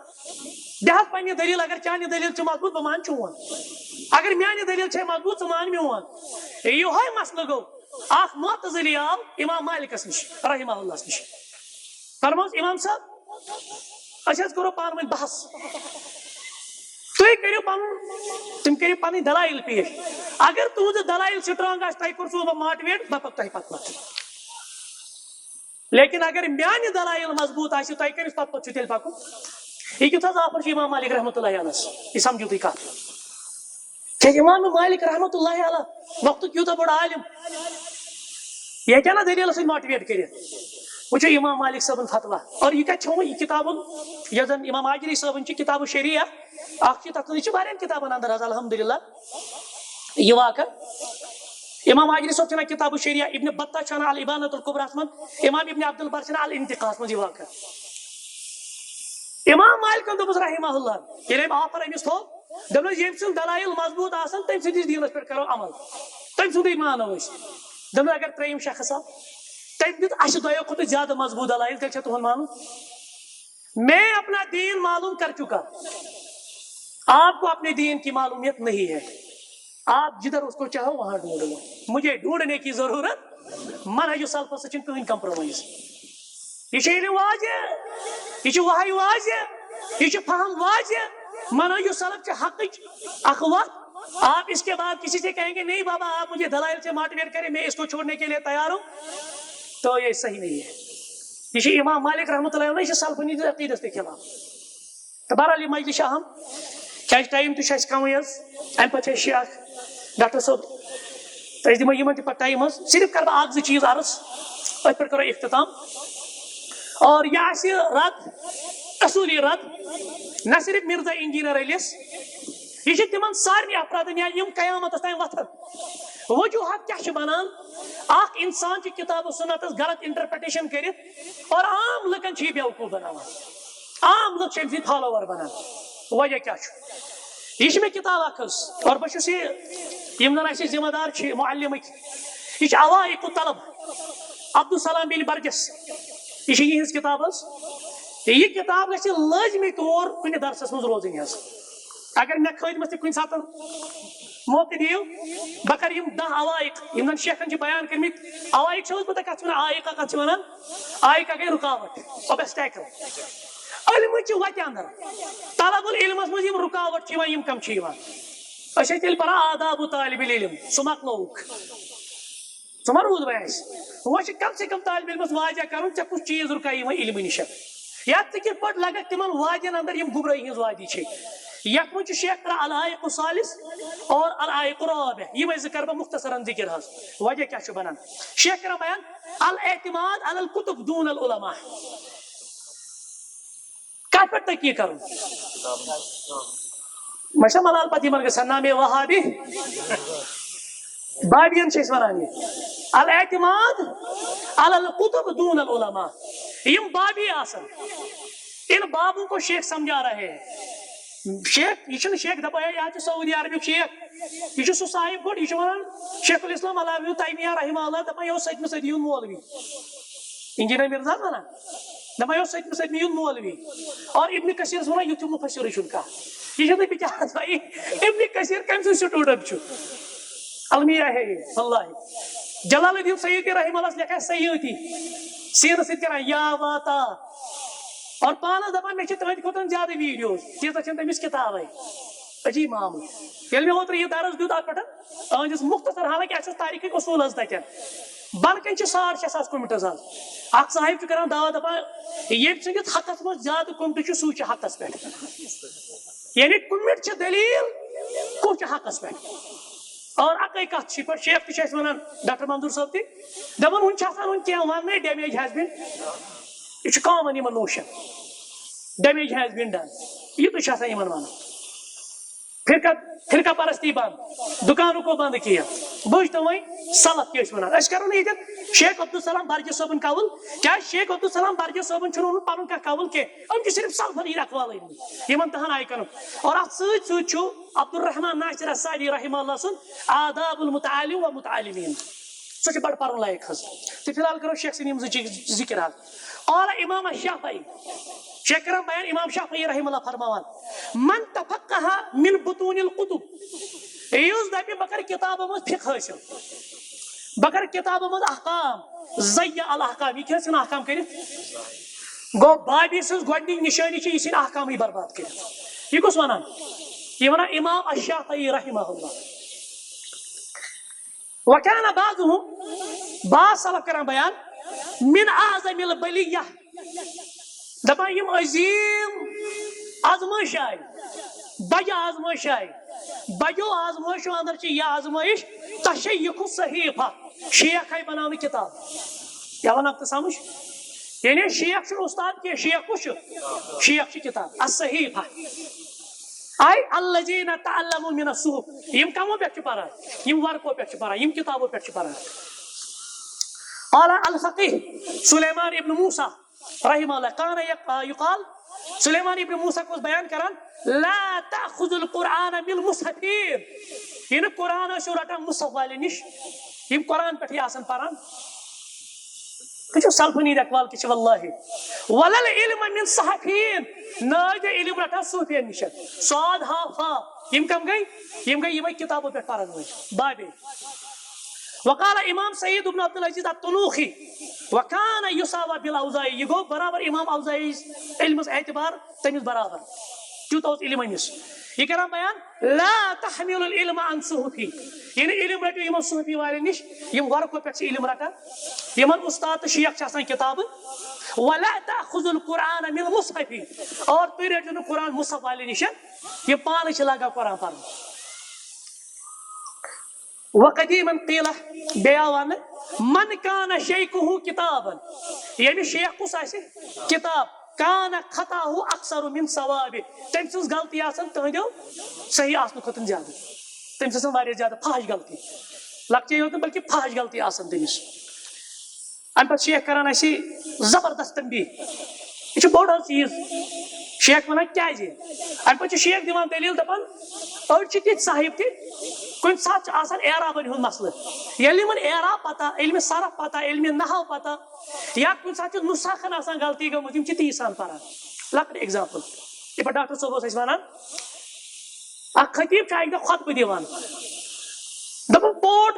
دِ حظ پننہِ دٔلیٖل، اگر چانہِ دٔلیٖل چھِ مضبوٗط، بہٕ مانہٕ چون۔ اگر میانہِ دٔلیٖل چھے مضبوٗط، ژٕ مان میون۔ یِہوٚے مسلہٕ گوٚو، اکھ معتزلی آو امام مالکس نِش رحمہ اللہس نِش۔ فرموس، امام صٲب، أسۍ حظ کرو پانہٕ ؤنۍ بحث۔ تُہۍ کٔرِو پنُن، تِم کٔرِو پنٕنۍ دلائل پیش۔ اگر تُہنٛز دلائل strong آسہِ، تۄہہِ کوٚرسو بہٕ motivate، بہٕ پکہٕ تۄہہِ پتہٕ پتہٕ۔ لیکن اگر میانہِ دلائل مضبوٗط آسہِ، تۄہہِ کٔمِس پتہٕ پتہٕ چھُ تیٚلہِ پکُن؟ یہِ کیُتھ حظ offer چھُ امام مالک رحمتہ اللہ علیہس؟ یہِ سمجھِو تُہۍ کتھ۔ کیازِ امام مالک رحمتہ اللہ علیہ وقتُک یوٗتاہ بوٚڑ عالم، یہِ ہیٚکہِ نہ دٔلیٖلہٕ سۭتۍ motivate کٔرِتھ؟ وٕچھِو امام مالک صٲبُن فتوا۔ اور یہِ کتہِ چھُ وۄنۍ یہِ کتابُن، یۄس زن امام آجری صٲبُن چھِ، کتاب الشریعہ، اکھ چھِ تتھ منٛز، یہِ چھِ واریاہن کتابن اندر حظ الحمدللہ یہِ واقعہ۔ امام آجری صٲب چھُ انان کتاب الشریعہ، ابن بطہ چھُ انان الابانۃ الکبریٰ ہس منٛز، امام ابن عبد البر چھُ انان الانتقاء ہس منٛز یہِ واقعہ۔ امام مالکن دوٚپُس رحمہ اللہ، ییٚلہِ أمۍ offer أمِس تھوٚو، دوٚپنَس، ییٚمۍ سُنٛد دلائل مضبوٗط آسن، تٔمۍ سٕنٛدِس دیٖنَس پٮ۪ٹھ کرو عمل، تٔمۍ سُنٛدٕے مانو أسۍ۔ دوٚپنَس، اگر ترٛیٚیِم شخص آو، تٔمۍ دیُت اَسہِ دۄیو کھۄتہٕ زیادٕ مضبوٗط دلائل، تیٚلہِ چھا تُہُنٛد مانُن؟ میں اپنا دین معلوم کر چکا، آپ کو اپنے دین کی معلومیت نہیں ہے، آپ جدھر اس کو چاہو وہاں ڈھونڈ لو، مجھے ڈھونڈنے کی ضرورت، منہج سلفس سۭتۍ چھُنہٕ کٕہٕنۍ compromise۔ یہِ چھُ علم واضح، یہِ چھُ وحی واضح، یہِ چھُ فہم واضح۔ منہج سلف چھِ حقٕچ اکھ وتھ۔ آپ اس کے بعد کسی سے کہیں گے، نہیں بابا، آپ مجھے دلائل سے motivate کریں، میں اس کو چھوڑنے کے لیے تیار ہوں، تو یہ صحیح نہیں ہے۔ یہِ چھُ امام مالک رحمۃ اللہ علیہ، یہِ چھُ سلفن ہٕنٛدِس عقیدس تہِ خلاف۔ تہٕ بہرحال، یہِ مجلس چھِ اہم۔ کیازِ time تہِ چھُ اَسہِ کمٕے حظ، اَمہِ پتہٕ چھِ اَسہِ شیخ ڈاکٹر صٲب، تہٕ أسۍ دِمو یِمن تہِ پتہٕ time حظ۔ صرف کرٕ بہٕ اکھ زٕ چیٖز عرض، أتھۍ پٮ۪ٹھ کرو اختتام۔ اور یہِ آسہِ رد، اصوٗلی رد، نہ صرف مرزا انجینئر علیس، یہِ چھِ تِمن سارنٕے افرادن یا یِم قیامتس تام وۄتھن۔ وجوہات کیٛاہ چھِ بنان؟ اکھ انسان چھُ کتاب و سنتس غلط interpretation کٔرِتھ اور عام لُکن چھُ یہِ بیوقوف بناوان۔ عام لُکھ چھِ أمۍ سٕنٛدۍ follower بنان۔ وجہ کیٛاہ چھُ؟ یہِ چھِ مےٚ کِتاب اکھ حظ، اور بہٕ چھُس یہِ، یِم زَن اَسہِ ذمہٕ دار چھِ معلمٕکۍ، یہِ چھِ عوائق الطلب، عبدالسلام بن برجس، یہِ چھِ یِہٕنٛز کِتاب حظ۔ تہٕ یہِ کِتاب گژھِ لٲزمی طور کُنہِ درسس منٛز روزٕنۍ حظ۔ اگر مےٚ خٲدمس تہِ کُنہِ ساتہٕ موقعہٕ دِیِو، بہٕ کرٕ یِم دَہ عوائق، یِم زن شیخن چھِ بیان کٔرمٕتۍ۔ عوائق چھِ حظ پتہ کتھ چھِ ونان؟ عائقہ کتھ چھِ ونان؟ عائقہ گٔے رُکاوٹ، obstacle۔ علمٕچ وتہِ اندر، طلب العلمس منٛز یِم رُکاوٹ چھِ یِوان، یِم کم چھِ یِوان؟ أسۍ ٲسۍ تیٚلہِ پران آداب طالب العلم، سُہ مۄکلووُکھ۔ ژٕ ما روٗد وۄنۍ اَسہِ؟ وۄنۍ چھِ کم سے کم طالب علمس واضح کرُن، ژےٚ کُس چیٖز رُکایی وۄنۍ علمہٕ نِش؟ یا ژٕ کِتھ پٲٹھۍ لگکھ تِمن وادین اندر، یِم گمرٲہی ہنٛز وادی چھِ؟ یتھ منٛز چھُ شیخ کران العائق الثالث اور العائق الرابع، یِمے زٕ کرٕ بہٕ مختصرن ذکر حظ۔ وجہ کیٛاہ چھُ بنان؟ شیخ کران بیان، الاعتماد علی الکتب دون العلماء۔ کتھ پٮ۪ٹھ تحقیق کرُن؟ ماشاء اللہ، ملال پتہ یِمن گژھن نامے وہابی۔ بابین چھِ أسۍ ونان یہِ۔ الاعتماد علی الکتب دون العلماء۔ یِم بابی آسن، ان بابوں کو شیخ سمجھا رہے ہیں۔ شیخ، یہِ چھُنہٕ شیخ دپان ہے، یہِ حظ چھُ سعودی عربیُک شیخ۔ یہِ چھُ سُہ صاحب گۄڈٕ، یہِ چھُ ونان شیخ الاسلام علامہ ابن تیمیہ رحمہ اللہ، دپان یہِ اوس سٔتمہِ صدی ہُنٛد مولوی۔ انجینئر مرزا ونان، دپان یہِ اوس سٔتمہِ صدی ہُنٛد مولوی۔ اور ابن کثیرس ونان یُتھ ہیوٗ مفسرٕے چھُنہٕ کانٛہہ۔ یہِ چھُنہٕ بِچارٕ صحیح۔ ابن کثیر کٔمۍ سُنٛد student چھُ؟ المیہ ہے یہ، واللہ۔ جلال الدین سیوطی رحمہ اللہ لیکھان سیوطی، سینہٕ سۭتۍ کران یا واتا۔ اور پانس دپان مےٚ چھِ تُہنٛدِ کھۄتہٕ زیادٕ videos، تیٖژاہ چھنہٕ تٔمِس کِتابے۔ عجیب معاملہٕ۔ ییٚلہِ مےٚ اوترٕ یہِ درس دیُت اتھ پٮ۪ٹھ، أہنٛدِس مختصر، حالانکہ اَسہِ اوس تاریخٕکۍ اصوٗل حظ تَتٮ۪ن۔ بۄنہٕ کَنہِ چھِ ساڑ شےٚ ساس comments حظ۔ اَکھ صاحب چھُ کران دعویٰ دَپان، ییٚمۍ سٕنٛدِس حقَس منٛز زیادٕ comment چھُ، سُے چھُ حقَس پٮ۪ٹھ۔ یعنی comment چھِ دٔلیٖل، کُس چھُ حقَس پٮ۪ٹھ۔ اور اَکٕے کَتھ چھِ پَتہٕ شیخ تہِ چھِ اَسہِ وَنان، ڈاکٹر منظور صٲب تہِ، دَپان، وُنہِ چھِ آسان وُنہِ کینٛہہ وَننَے، damage has been، یہِ چھُ common یِمَن notion, damage has been done، یہِ تہِ چھُ آسان یِمَن وَنُن۔ فرقہ، فرقہ پرستی بند، دکانوں کو بند کیا۔ بوٗزتو وۄنۍ سلف کیٛاہ ٲسۍ وَنان۔ أسۍ کَرو نہٕ ییٚتٮ۪تھ شیخ عبدالسلام برجہ صٲبُن قول، کیٛازِ شیخ عبدالسلام برجہ صٲبن چھُنہٕ اوٚنمُت پَنُن کانٛہہ قول کینٛہہ۔ أمۍ چھِ صرف سلفن ہٕنٛدۍ اقوال أنۍمٕتۍ یِمن دَہن آیکَنُک۔ اور اَتھ سۭتۍ سۭتۍ چھُ عبدالرحمان ناصر السعدی رحمہ اللہ سُنٛد آداب المتعلم و متعلمین۔ سُہ چھُ بڑٕ پَرُن لایق حظ۔ تہٕ فی الحال کَرو شیخ سٕنٛدۍ یِم زٕ چیٖز ذِکر حظ۔ قال امام الشافعی، شیخ کران بیان امام شافعی رحمہ اللہ فرماوان، من تفقہ من بطون الکتب، یُس دَپہِ بہٕ کَرٕ کِتابو منٛز فقہ حٲصِل، بہٕ کَرٕ کِتابو منٛز احکام، ضیع الاحکام، یہِ کیٛاہ ژھٕنہِ احکام کٔرِتھ؟ گوٚو بابی سٕنٛز گۄڈٕنِچ نِشٲنی چھِ یہِ ژھٕنہِ احکامٕے برباد کٔرِتھ۔ یہِ کُس وَنان؟ یہِ وَنان امام الشافعی رحمہ اللہ۔ وكان بعضهم، بعض سلف کران بیان، من اعظم البلیہ، دپان یِم عظیم آزمٲیش آیہِ، بجہِ آزمٲیش آیہِ، بجو آزمٲیشو اندر چھِ یہِ آزمٲیش تشیخ الصحیفہ، شیخ آیہِ بناونہٕ کِتاب۔ کیٛاہ ونان تہٕ سمجھ؟ یعنی شیخ چھُنہٕ استاد کینٛہہ، شیخ کُس چھُ؟ شیخ چھِ کِتاب الصحیفہ۔ اے الذین تعلموا من الصحف، یِم کمو پٮ۪ٹھ چھِ پران؟ یِم ورقو پٮ۪ٹھ چھِ پران، یِم کِتابو پٮ۪ٹھ چھِ پران۔ قال الفقیہ سلیمان ابن موسیٰ رحمہ اللہ کان یق-، یقال، سلیمان ابن موسیٰ اوس بیان کران، لا تأخذ القرآن بالمصحفین، یعنی قرآن ٲسِو رٹان مصحف والٮ۪ن نِش، یِم قرآن پٮ۪ٹھٕے آسان پران۔ تُہۍ چھِو سلفنی اقوال کہِ چھِ واللہ۔ ولا العلم من صحفین، نہ ٲسۍ علم رٹان صوفین نِش۔ صاد ہا فا، یِم کم گٔے؟ یِم گٔے یِمے کِتابو پٮ۪ٹھ پرن وٲلۍ۔ بابے۔ وقال امام سعید ابن عبد العزیز الطنوخی، وكان يساوى بالاوزاعی، یہِ گوٚو برابر امام اوزاعی علمس اعتبار تٔمِس برابر۔ تیوٗت اوس علم أمِس۔ یہِ کران بیان، لا تحمل العلم عن صحفی، یعنی علم رٔٹِو یِمن صحفی والٮ۪ن نِش، یِم ورقو پٮ۪ٹھ چھِ علم رٹان، یِمن استاد تہٕ شیخ چھِ آسان کِتابہٕ۔ ولا تأخذ القرآن من المصحف، اور تُہۍ رٔٹِو نہٕ قرآن مصحف والٮ۪ن نِش، یِم پانہٕ چھِ لاگان قرآن پرُن۔ وقدیما قیل، بیٚیہِ آو وننہٕ، من کان شیخہ کتابا، ییٚمِس شیخ کُس آسہِ؟ کتاب، کان خطاہ اکثر من صوابہ، تٔمۍ سٕنٛز غلطی آسان تُہنٛدیو صحیح آسنہٕ کھۄتہٕ زیادٕ۔ تٔمۍ سٕنٛز آسان واریاہ زیادٕ فحش غلطی، لۄکچے یوت نہٕ بلکہ فحش غلطی آسان تٔمِس۔ امہِ پتہٕ شیخ کران اسہِ زبردست تنبیہ، یہِ چھُ بوٚڑ حظ چیٖز۔ شیخ ونان کیازِ؟ امہِ پتہٕ چھُ شیخ دِوان دٔلیٖل دپان، أڑۍ چھِ تِتھۍ صاحب تہِ، کُنہِ ساتہٕ چھُ آسان اعرابن ہُنٛد مسلہٕ۔ ییٚلہِ یِمن اعراب پتہ، علمِ صرف پتہ، علمِ نحو پتہ، یا کُنہِ ساتہٕ چھِ نُسخن آسان غلطی گٔمٕژ، یِم چھِ تی سان پران۔ لۄکٕٹ ایگزامپل، یِتھ پٲٹھۍ ڈاکٹر صٲب اوس اَسہِ وَنان، اکھ خطیب چھُ اَکہِ دۄہ خطبہٕ دِوان، دَپان، "پوٹ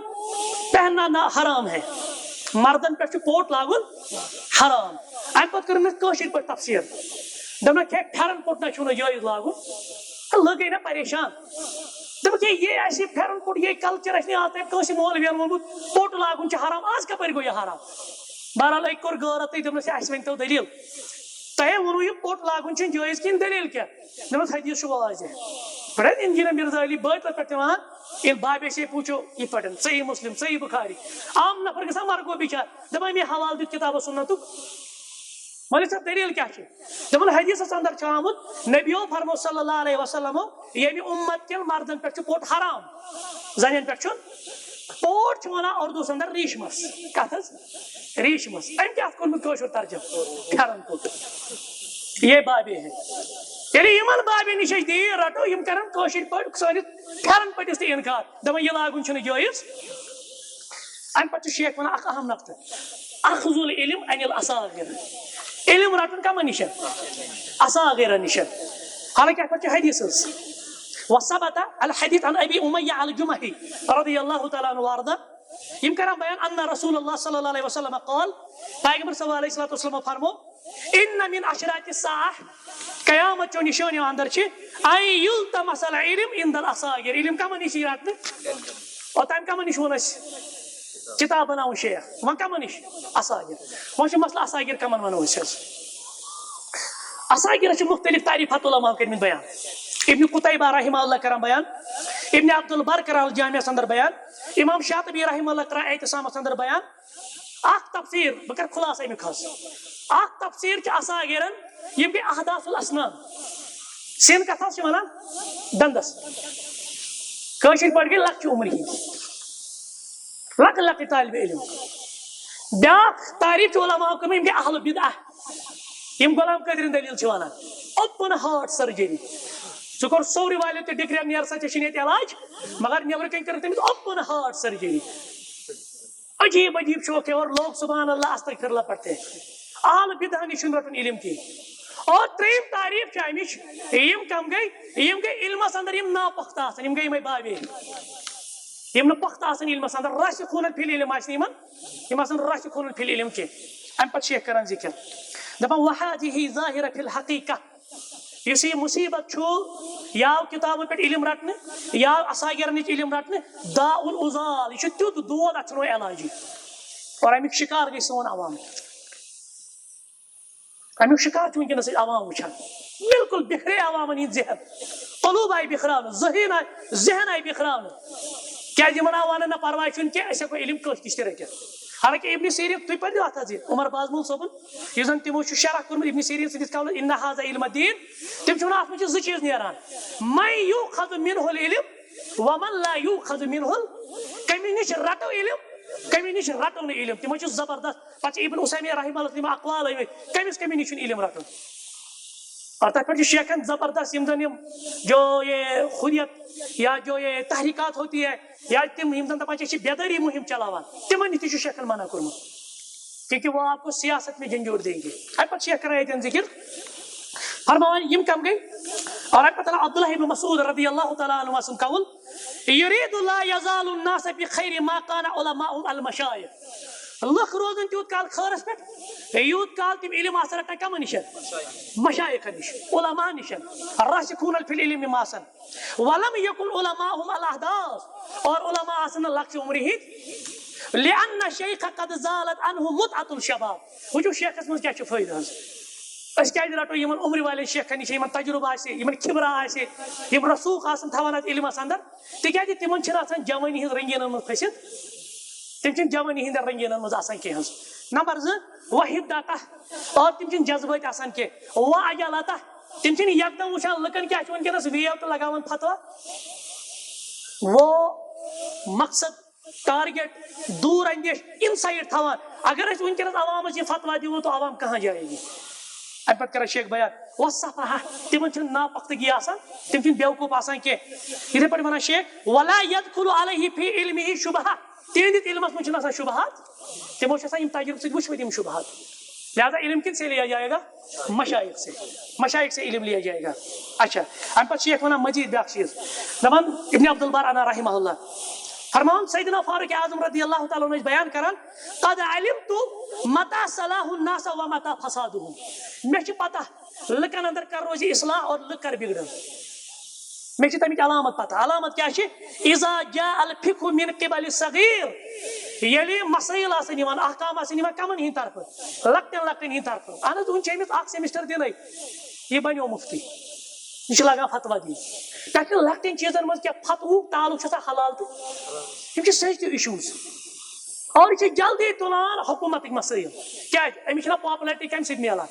پہننا حرام ہے"، مردن پٮ۪ٹھ چھُ پوٹ لاگُن حرام۔ اَمہِ پتہٕ کٔر أمِس کٲشِر پٲٹھۍ تفسیٖر، دوٚپنَکھ، "ہے، پھٮ۪رن پوٚٹنا چھُنہٕ جٲیز لاگُن"۔ تہٕ لٔگۍ نا پریشان، دوٚپُکھ، "ہے، یہِ اَسہِ یہِ پھٮ۪رن پوٚٹ، یہِ کلچر اَسہِ نہٕ آز تام کٲنٛسہِ مولوِین ووٚنمُت، پوٹ لاگُن چھُ حرام، آز کَپٲرۍ گوٚو یہِ حرام؟" بہرحال، أکۍ کوٚر غٲرتٕے، دوٚپنَس، "ہے، اَسہِ ؤنۍ تو دٔلیٖل، تۄہہِ ووٚنوُ یہِ پوٚٹ لاگُن چھُنہٕ جٲیز، کِہیٖنۍ، دٔلیٖل کیٛاہ؟" دوٚپنَس، "حدیث چھُ واضح۔" پَتہٕ حظ انجینئر مرزا علی بٲتلَس پٮ۪ٹھ تہِ وَنان، ییٚلہِ بابے سے پوچھو یِتھ پٲٹھۍ، صحیح مسلم، صحیح بخاری، عام نفر گژھان مرگو بِچار، دَپان، "مےٚ حوالہٕ دیُت کِتاب و سُنتُک۔" مولوی صٲب، دٔلیٖل کیٛاہ چھِ؟ دَپان، حدیثس اندر چھُ آمُت، نبیو فرمو صلی اللہ علیہ وسلمو، ییٚمہِ اُمت کٮ۪ن مردن پٮ۪ٹھ چھُ پوٚٹ حرام، زنٮ۪ن پٮ۪ٹھ چھُنہٕ۔ پوٹ چھِ وَنان اردوٗہس اندر ریٖشمس۔ کَتھ حظ؟ ریٖشمس۔ أمۍ کیٛاہ اَتھ کوٚرمُت کٲشُر ترجمہٕ؟ پھٮ۪رن پوٚٹ۔ یے بابے ہے۔ ییٚلہِ یِمن بابے نِش أسۍ دیٖر رٹو، یِم کرن کٲشِر پٲٹھۍ سٲنِس پھٮ۪رن پٔٹِس تہِ اِنکار، دَپان، "یہِ لاگُن چھُنہٕ جٲیز۔" اَمہِ پتہٕ چھُ شیخ وَنان اکھ اہم نقطہٕ، "اخذ العلم عن الاصاغر"، علم رٹُن کمن نِش؟ اصاغرن نِش۔ حالانکہ اَتھ پٮ۪ٹھ چھُ حدیث حظ۔ وثبت الحديث عن ابي اميه الجمحي رضي الله تعالى عنه وارضاه، یِم کران بیان، ان رسول اللہ صلی اللہ علیہ وسلم قال، پیغمبر صلی اللہ علیہ وسلم فرمو، ان من اشراط الساعہ، قیامت چو نشانیو اندر چھِ، ان یلتمس العلم عند الاصاغر، علم کمن نِش یی رٹنہٕ؟ اوتام کمن نِش ووٚن اَسہِ؟ کِتاب بناوُن شیخ، وۄنۍ کمن نِش؟ اصاغر۔ وۄنۍ چھُ مسلہٕ اصاغر کمن ونو أسۍ حظ؟ اصاغرس چھِ مختلف تعریفات علماء کٔرمٕتۍ بیان۔ ابن قتیبہ رحمہ اللہ کران بیان، ابن عبد البر کران الجامعس اندر بیان، امام شاطبی رحمہ اللہ کران اعتصامس اندر بیان۔ اکھ تفسیر، بہٕ کرٕ خلاصہٕ امیُک حظ۔ اکھ تفسیر چھُ اصاغرن، یِم گٔے احداث الاسنان، سِن کتھ حظ چھِ ونان؟ دندس۔ کٲشِر پٲٹھۍ گٔے لۄکچہِ عمرِ ہِنٛدۍ، لۄکٕٹۍ لۄکٕٹۍ طالب علم۔ بیٛاکھ تعریٖف چھِ علماء کٔرمٕژ، یِم گٔے اہل بدعہ، یِم غلام قٲدرٕنۍ دٔلیٖل چھِ وَنان، open heart surgery۔ ژٕ کوٚر سورِ والٮ۪و تہِ ڈگریَن، نیر سا، ژےٚ چھُنہٕ ییٚتہِ علاج، مگر نیٚبرٕ کَنۍ کٔرٕکھ تٔمِس open heart surgery۔ عجیٖب عجیٖب شوق ہے، اور لوگ سبحان اللہ استغفر اللہ پڑھتے ہیں۔ اہل بدعہ نِش چھُنہٕ رَٹُن علم کِہیٖنۍ۔ اور ترٛیٚیِم تعریٖف چھِ اَمِچ، یِم کَم گٔے؟ یِم گٔے علمَس اندر یِم ناپختہ آسان، یِم گٔے یِمَے بابے۔ یِم نہٕ پختہٕ آسان علمس اندر، راسخون فی العلم آسہِ نہٕ یِمن، یِم آسان راسخون فی العلم کینٛہہ۔ امہِ پتہٕ شیخ کران ذکر، دپان، "وهذه ظاهرة في الحقيقة"، یُس یہِ مصیبت چھُ، یا آو کتابن پٮ۪ٹھ علم رٹنہٕ، یا آو اصاغرن نِش علم رٹنہٕ، داء عضال، یہِ چھُ تیُتھ دود، اتھ چھُنہٕ وۄنۍ علاجی۔ اور امیُک شکار گٔے سون عوام۔ امیُک شکار چھُ وٕنکیٚنس أسۍ عوام وٕچھان، بالکل بِکھرے عوامن ہٕنٛدۍ ذہن، قلوب آیہِ بِکھراونہٕ، ذہین آیہِ، ذہن آیہِ بِکھراونہٕ۔ کیازِ یِمن آو وننہٕ، نہ پرواے چھُنہٕ کینٛہہ، أسۍ ہٮ۪کو علم کٲنٛسہِ نِش تہِ رٔٹِتھ۔ حالانکہ ابن سیرین، تُہۍ پٔرِو اتھ حظ یہِ عمر بازمول صٲبُن، یُس زن تِمو چھُ شرح کوٚرمُت ابن سیرین سٕنٛدِس قولس، "ان هذا علم الدین"، تِم چھِ ونان، اتھ منٛز چھِ زٕ چیٖز نیران، "من يؤخذ منه العلم ومن لا يؤخذ منه"، کٔمِس نِش رٹو علم، کٔمِس نِش رٹو نہٕ علم، تِمو چھُ زبردست۔ پتہٕ چھُ ابن عثیمین رحمہ اللہ تِم اقوال ٲمٕتۍ، کٔمِس کٔمِس نِش چھُنہٕ علم رٹُن۔ اور تتھ پٮ۪ٹھ چھُ شیخن زبردست، یِم زن یِم جو یہ خریت یا جو یہ تحریکات ہوتی ہے، یا تِم یِم زن دپان چھِ، أسۍ چھِ بیدٲری مہم چلاوان، تِمن نِش تہِ چھُ شیخن منع کوٚرمُت، کیونکہ وہ آپ کو سیاست میں جھنجھوڑ دیں گے۔ امہِ پتہٕ شیخ کران ییٚتٮ۪ن ذکر، فرماوان، یِم کم گٔے؟ اور امہِ پتہٕ عبداللہ ابن مسعود رضی اللہ تعالیٰ عنہ سُنٛد قول، یرید لا یزال الناس بخیر ما کان علماؤہم المشایخ۔ لُکھ روزن تیوٗت کال خٲرس پٮ۪ٹھ، یوٗت کال تِم علم آسن رٹان کمن نِش؟ مشایخن نِش، علماء نِش۔ راسخون فی العلم یِم آسن۔ ولم یکن علماؤہم الاحداث، اور علماء آسن نہٕ لۄکچہِ عمرِ ہٕنٛدۍ۔ لأن الشیخ قد زالت عنہ متعة الشباب۔ وٕچھِو شیخس منٛز کیٛاہ چھُ فٲیدٕ حظ۔ أسۍ کیٛازِ رٹو یِمن عمرِ والٮ۪ن شیخن نِش، یِمن تجربہٕ آسہِ، یِمن خبرہ آسہِ، یِم رسوخ آسن تھاوان اتھ علمس اندر؟ تِکیازِ تِمن چھِنہٕ آسان جوٲنی ہٕنٛز رنگینن منٛز پھٔسِتھ، تِم چھِنہٕ جوٲنی ہٕنٛدٮ۪ن رنگینن منٛز آسان کینٛہہ حظ۔ نمبر زٕ، وحدتہ، اور تِم چھِنہٕ جذبٲتۍ آسان کینٛہہ۔ وعجلتہ، تِم چھِنہٕ یکدم وٕچھان لُکن کیٛاہ چھُ وٕنکیٚنس ویو تہٕ لگاوان فتوا۔ وہ مقصد، ٹارگیٹ، دور اندیش، انسائٹ تھاوان۔ اگر أسۍ وٕنکیٚنس عوامس یہِ فتوا دِمو تو عوام کہاں جائے گی؟ امہِ پتہٕ کران شیخ بیان، وصفحہ، تِمن چھِنہٕ ناپختگی آسان، تِم چھِنہٕ بیوقوف آسان کینٛہہ۔ یِتھے پٲٹھۍ ونان شیخ، ولا یدخل علیہ فی علمہ شبہہ، تِہنٛدِس علمس منٛز چھِنہٕ آسان شبہات، تِمو چھِ آسان یِم تجربہٕ سۭتۍ وٕچھمٕتۍ یِم شبہات۔ لہذا علم کن سے لیا جائے گا؟ مشائخ سے۔ مشائخ سے علم لیا جائے گا۔ اچھا، امہِ پتہٕ چھِ یتھ ونان مزید بیاکھ چیٖز، دپان ابن عبد البر انا رحمہ اللہ، فرمان سیدنا فاروق اعظم رضی اللہ تعالیٰ عنہ ٲسۍ بیان کران، قد علمت متى صلاح الناس ومتى فسادهم۔ مےٚ چھِ پتہ لُکن اندر کر روزِ اصلاح اور لُکھ کر بگڑن۔ مےٚ چھِ تَمِچ علامت پتہ۔ علامت کیٛاہ چھِ؟ اذا جاء الفقه من قبل الصغير، ییٚلہِ مسائل آسن یِوان، احکام آسن یِوان کمن ہِنٛدِ طرفہٕ؟ لۄکٹٮ۪ن لۄکٹٮ۪ن ہِنٛدِ طرفہٕ۔ اہن حظ، وُنہِ چھِ أمِس اکھ سیمسٹر دِنٕے، یہِ بنیو مُفتی، یہِ چھُ لگان فتویٰ دِنہِ۔ پٮ۪ٹھٕ لۄکٹٮ۪ن چیٖزن منٛز کیٛاہ فتوہُک تعلق چھُ آسان حلال تہٕ یِم چھِ sensitive issues۔ اور یہِ چھِ جلدی تُلان حکوٗمتٕکۍ مسٲیِل۔ کیٛازِ؟ أمِس چھِنہ popularity کَمہِ سۭتۍ میلان؟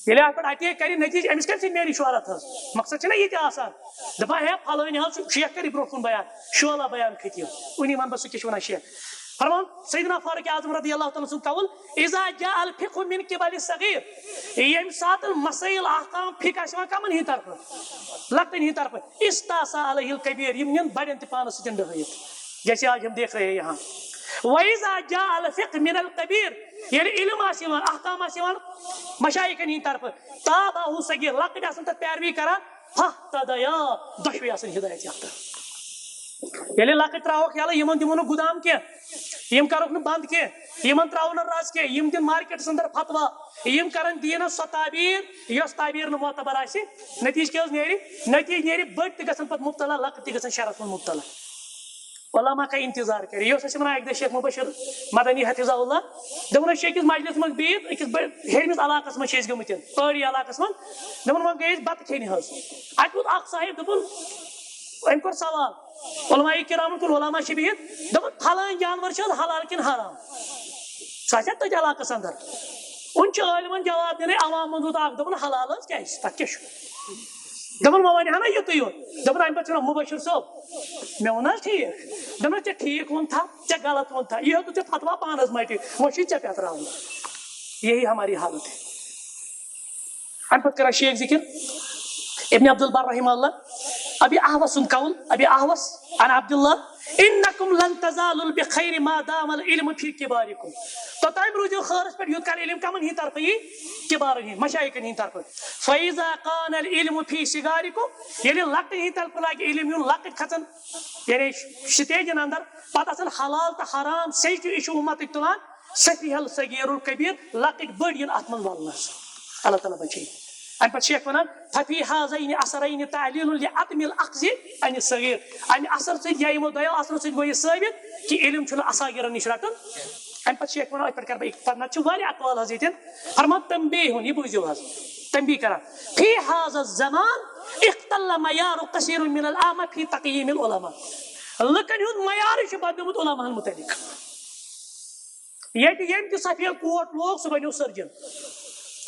ییٚلہِ اَتھ پٮ۪ٹھ اَٹیک کَرِ نٔتیٖجہٕ، أمِس کَمہِ سۭتۍ میلہِ شہرت حظ؟ مقصد چھُنہ یہِ تہِ آسان، دَپان ہے پھلٲنۍ حظ چھُ شیخ کَرِ برونٛہہ کُن بیان، شولہ بیان کھٔتۍ یِم، وٕنی وَنہٕ بہٕ سُہ کیٛاہ چھُ وَنان شیخ۔ فرمان سیدنا فاروق اعظم رضی اللہ تعالیٰ سُنٛد قول، اذا جاء الفقه من قبل الصغير، ییٚمہِ ساتہٕ مسائل احکام فقہ آسہِ یِوان کَمَن ہِنٛدِ طرفہٕ؟ لۄکٹٮ۪ن ہِنٛدِ طرفہٕ۔ استعصى عليه الكبير، یِم نِن بڑٮ۪ن تہِ پانس سۭتۍ ڈہٲیِتھ، جیسے آج ہم دیکھ رہے ہیں یہاں۔ وإذا جاء الفقه من الكبير، ییٚلہِ علم آسہِ یِوان، احکام آسہِ یِوان مشایخن ہِنٛدِ طرفہٕ، تابعه الصغير، لۄکٕٹۍ آسن تتھ پیروی کران، فاهتديا، دۄشوے آسن ہدایت یافتہ۔ ییٚلہِ لۄکٕٹۍ تراوکھ یَلہٕ، یِمن دِمو نہٕ گُدام کینٛہہ، یِم کرکھ نہٕ بند کینٛہہ، یِمن تراوو نہٕ رز کینٛہہ، یِم دِن مارکیٹس اندر فتوا، یِم کرن دین سۄ تعبیر یۄس تعبیر نہٕ معتبر آسہِ۔ نتیجہٕ کیٛاہ حظ نیرِ؟ نتیجہٕ نیرِ بٔڑۍ تہِ گژھن پتہٕ مبتلا، لۄکٕٹۍ تہِ گژھن شرس منٛز مبتلا۔ علماء کا انتظار کرے۔ یہِ اوس اَسہِ وَنان اَکہِ دۄہ شیخ مبشر مدنی حفظہ اللہ، دوٚپُن أسۍ چھِ أکِس مجلس منٛز بِہِتھ، أکِس بٔڑ-، ہیٚرمِس علاقس منٛز چھِ أسۍ گٔمٕتۍ، پہٲڑی علاقس منٛز۔ دوٚپُن وۄنۍ گٔے أسۍ بتہٕ کھیٚنہِ حظ۔ اَتہِ ووت اکھ صاحب، دوٚپُن، أمۍ کوٚر سوال، علماء کرامن کوٚر، علماء چھِ بِہِتھ، دوٚپُن پھلٲنۍ جانور چھِ حظ حلال کِنہٕ حرام؟ سُہ آسہِ ہا تٔتھۍ علاقس اندر۔ وۄنۍ چھُ عٲلمن جواب دِنٕے، عوام منٛز ووت اکھ، دوٚپُن حلال حظ، کیٛازِ؟ تتھ کیٛاہ چھُ؟ دوٚپُن وۄنۍ ونہِ ہا نہ یُتُے یوت۔ دوٚپُن امہِ پتہٕ چھُ مبشر صٲب، مےٚ ووٚن حظ ٹھیٖک۔ دوٚپُن ژےٚ ٹھیٖک ووٚن تھا، ژےٚ غلط ووٚن تھا، یہِ ہیوٚتُتھ ژےٚ فتوا پانس مٹہِ، وۄنۍ چھُے ژےٚ پٮ۪تھ راوُن۔ یہی ہماری حالت ہے۔ امہِ پتہٕ کران شیخ ذکر ابن عبد البر رحمہ اللہ، ابی احوس سُنٛد قول، ابی احوس عن عبداللہ، انکم لن تزالوا بخیر ما دام العلم فی کبارکم۔ توٚتام روٗزِو خٲرس پٮ۪ٹھ یوٚت کال علم کمن ہٕنٛدِ طرفہٕ یی؟ کبارن ہٕنٛدِ، مشایخن ہٕنٛدِ طرفہٕ۔ فاذا کان العلم فی صغارکم، ییٚلہِ لۄکٹہِ ہٕنٛدِ طرفہٕ لاگہِ علم یُن، لۄکٕٹۍ کھژن یعنی سٹیجن اندر، پتہٕ آسن حلال تہٕ حرام sensitive issue امتٕکۍ تُلان، سفیہ الصغیر الکبیر، لۄکٕٹۍ بٔڑۍ یِن اتھ منٛز ولنس۔ اللہ تعالیٰ بچٲیِن۔ امہِ پتہٕ چھِ یتھ ونان، ففی هذین اثرین تعلیل لعدم الاخذ عن الصغیر۔ امہِ اثر سۭتۍ یا یِمو دۄیو اثرو سۭتۍ گوٚو یہِ ثٲبت کہِ علم چھُنہٕ اصاغرن نِش رٹُن۔ امہِ پتہٕ چھِ یتھ ونان، اتھ پٮ۪ٹھ کرٕ بہٕ اکتفا، نتہٕ چھِ واریاہ اقوال حظ ییٚتٮ۪ن۔ فرمان تنبیہن، یہِ بوٗزِو حظ، تنبیہ کران، فی هذا الزمان اختل معیار کثیر من العامہ فی تقییم العلماء۔ لُکن ہُنٛد معیارٕے چھُ بدلیومُت علماہن متعلق۔ ییٚتہِ ییٚمۍ تہِ سفید کوٹ لوگ، سُہ بنیو سٔرجن۔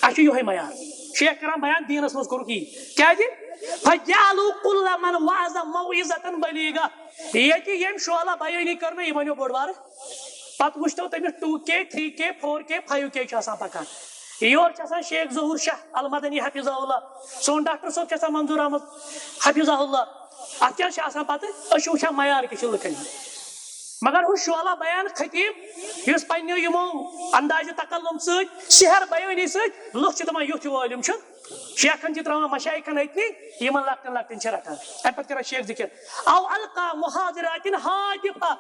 اَسہِ چھُ یِہوٚے معیار۔ شیخ کران بیان، دیٖنس منٛز کوٚرُکھ یی۔ کیٛازِ؟ فجعلوا کل من وعظ موعظة بلیغة۔ ییٚتہِ ییٚمۍ شعلہ بیٲنی کٔر نہ، یہِ بنیو بوٚڑ بارٕ۔ پتہٕ وٕچھتو تٔمِس two K، three K، four K، five K چھُ آسان پکان۔ یورٕ چھُ آسان شیخ ظہور شاہ المدنی حفظہ اللہ، سون ڈاکٹر صٲب چھُ آسان منظور احمد حفظہ اللہ۔ اتھ کیٛاہ چھُ آسان پتہٕ؟ أسۍ چھِ وٕچھان معیار کیٛاہ چھُ لُکن ہُنٛد۔ مگر ہُہ شعلہ بیان خطیب، یُس پننیو یِمو اندازِ تکلم سۭتۍ سحر بیٲنی سۭتۍ لُکھ چھِ دپان یُتھ ہیوٗ عٲلم چھُ، شیخن چھِ تراوان مشایخن أتنی، یِمن لۄکٹٮ۪ن لۄکٹٮ۪ن چھِ رٹان۔ امہِ پتہٕ کران شیخ ذکر، او القا محاضرات ہادفہ،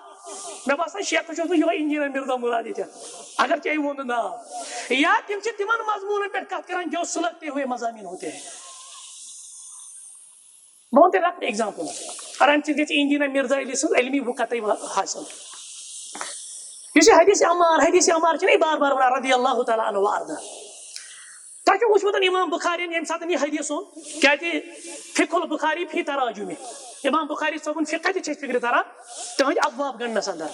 مےٚ باسان شیخس چھُ اوسمُت یِہوٚے انجینئر مرزا مراد ییٚتٮ۪تھ، اگر ژےٚ أمۍ ووٚن نہٕ ناو۔ یا تِم چھِ تِمن مضموٗنن پٮ۪ٹھ کتھ کران جو سلگتے ہوئے مضامین ہوتے ہیں۔ بہٕ وَنہٕ تۄہہِ لۄکُٹ example۔ اگر اَمہِ سۭتۍ گژھِ انجینئر مرزا علی سٕنٛز علمی وُقعت تۄہہِ حٲصِل۔ یُس یہِ حدیث عمار، حدیث عمار چھِنہ یہِ بار بار وَنان رضی اللہ تعالیٰ عنہ و اردہ۔ تۄہہِ چھُو وٕچھمُت امام بخاری یَن ییٚمہِ ساتہٕ یہِ حدیث اوٚن، کیٛازِ فقہ البخاری فی تراجمی، امام بخاری صٲبُن فقہ تہِ چھِ أسۍ فکرِ تران تٕہٕنٛدۍ ابواب گنڈنس اندر۔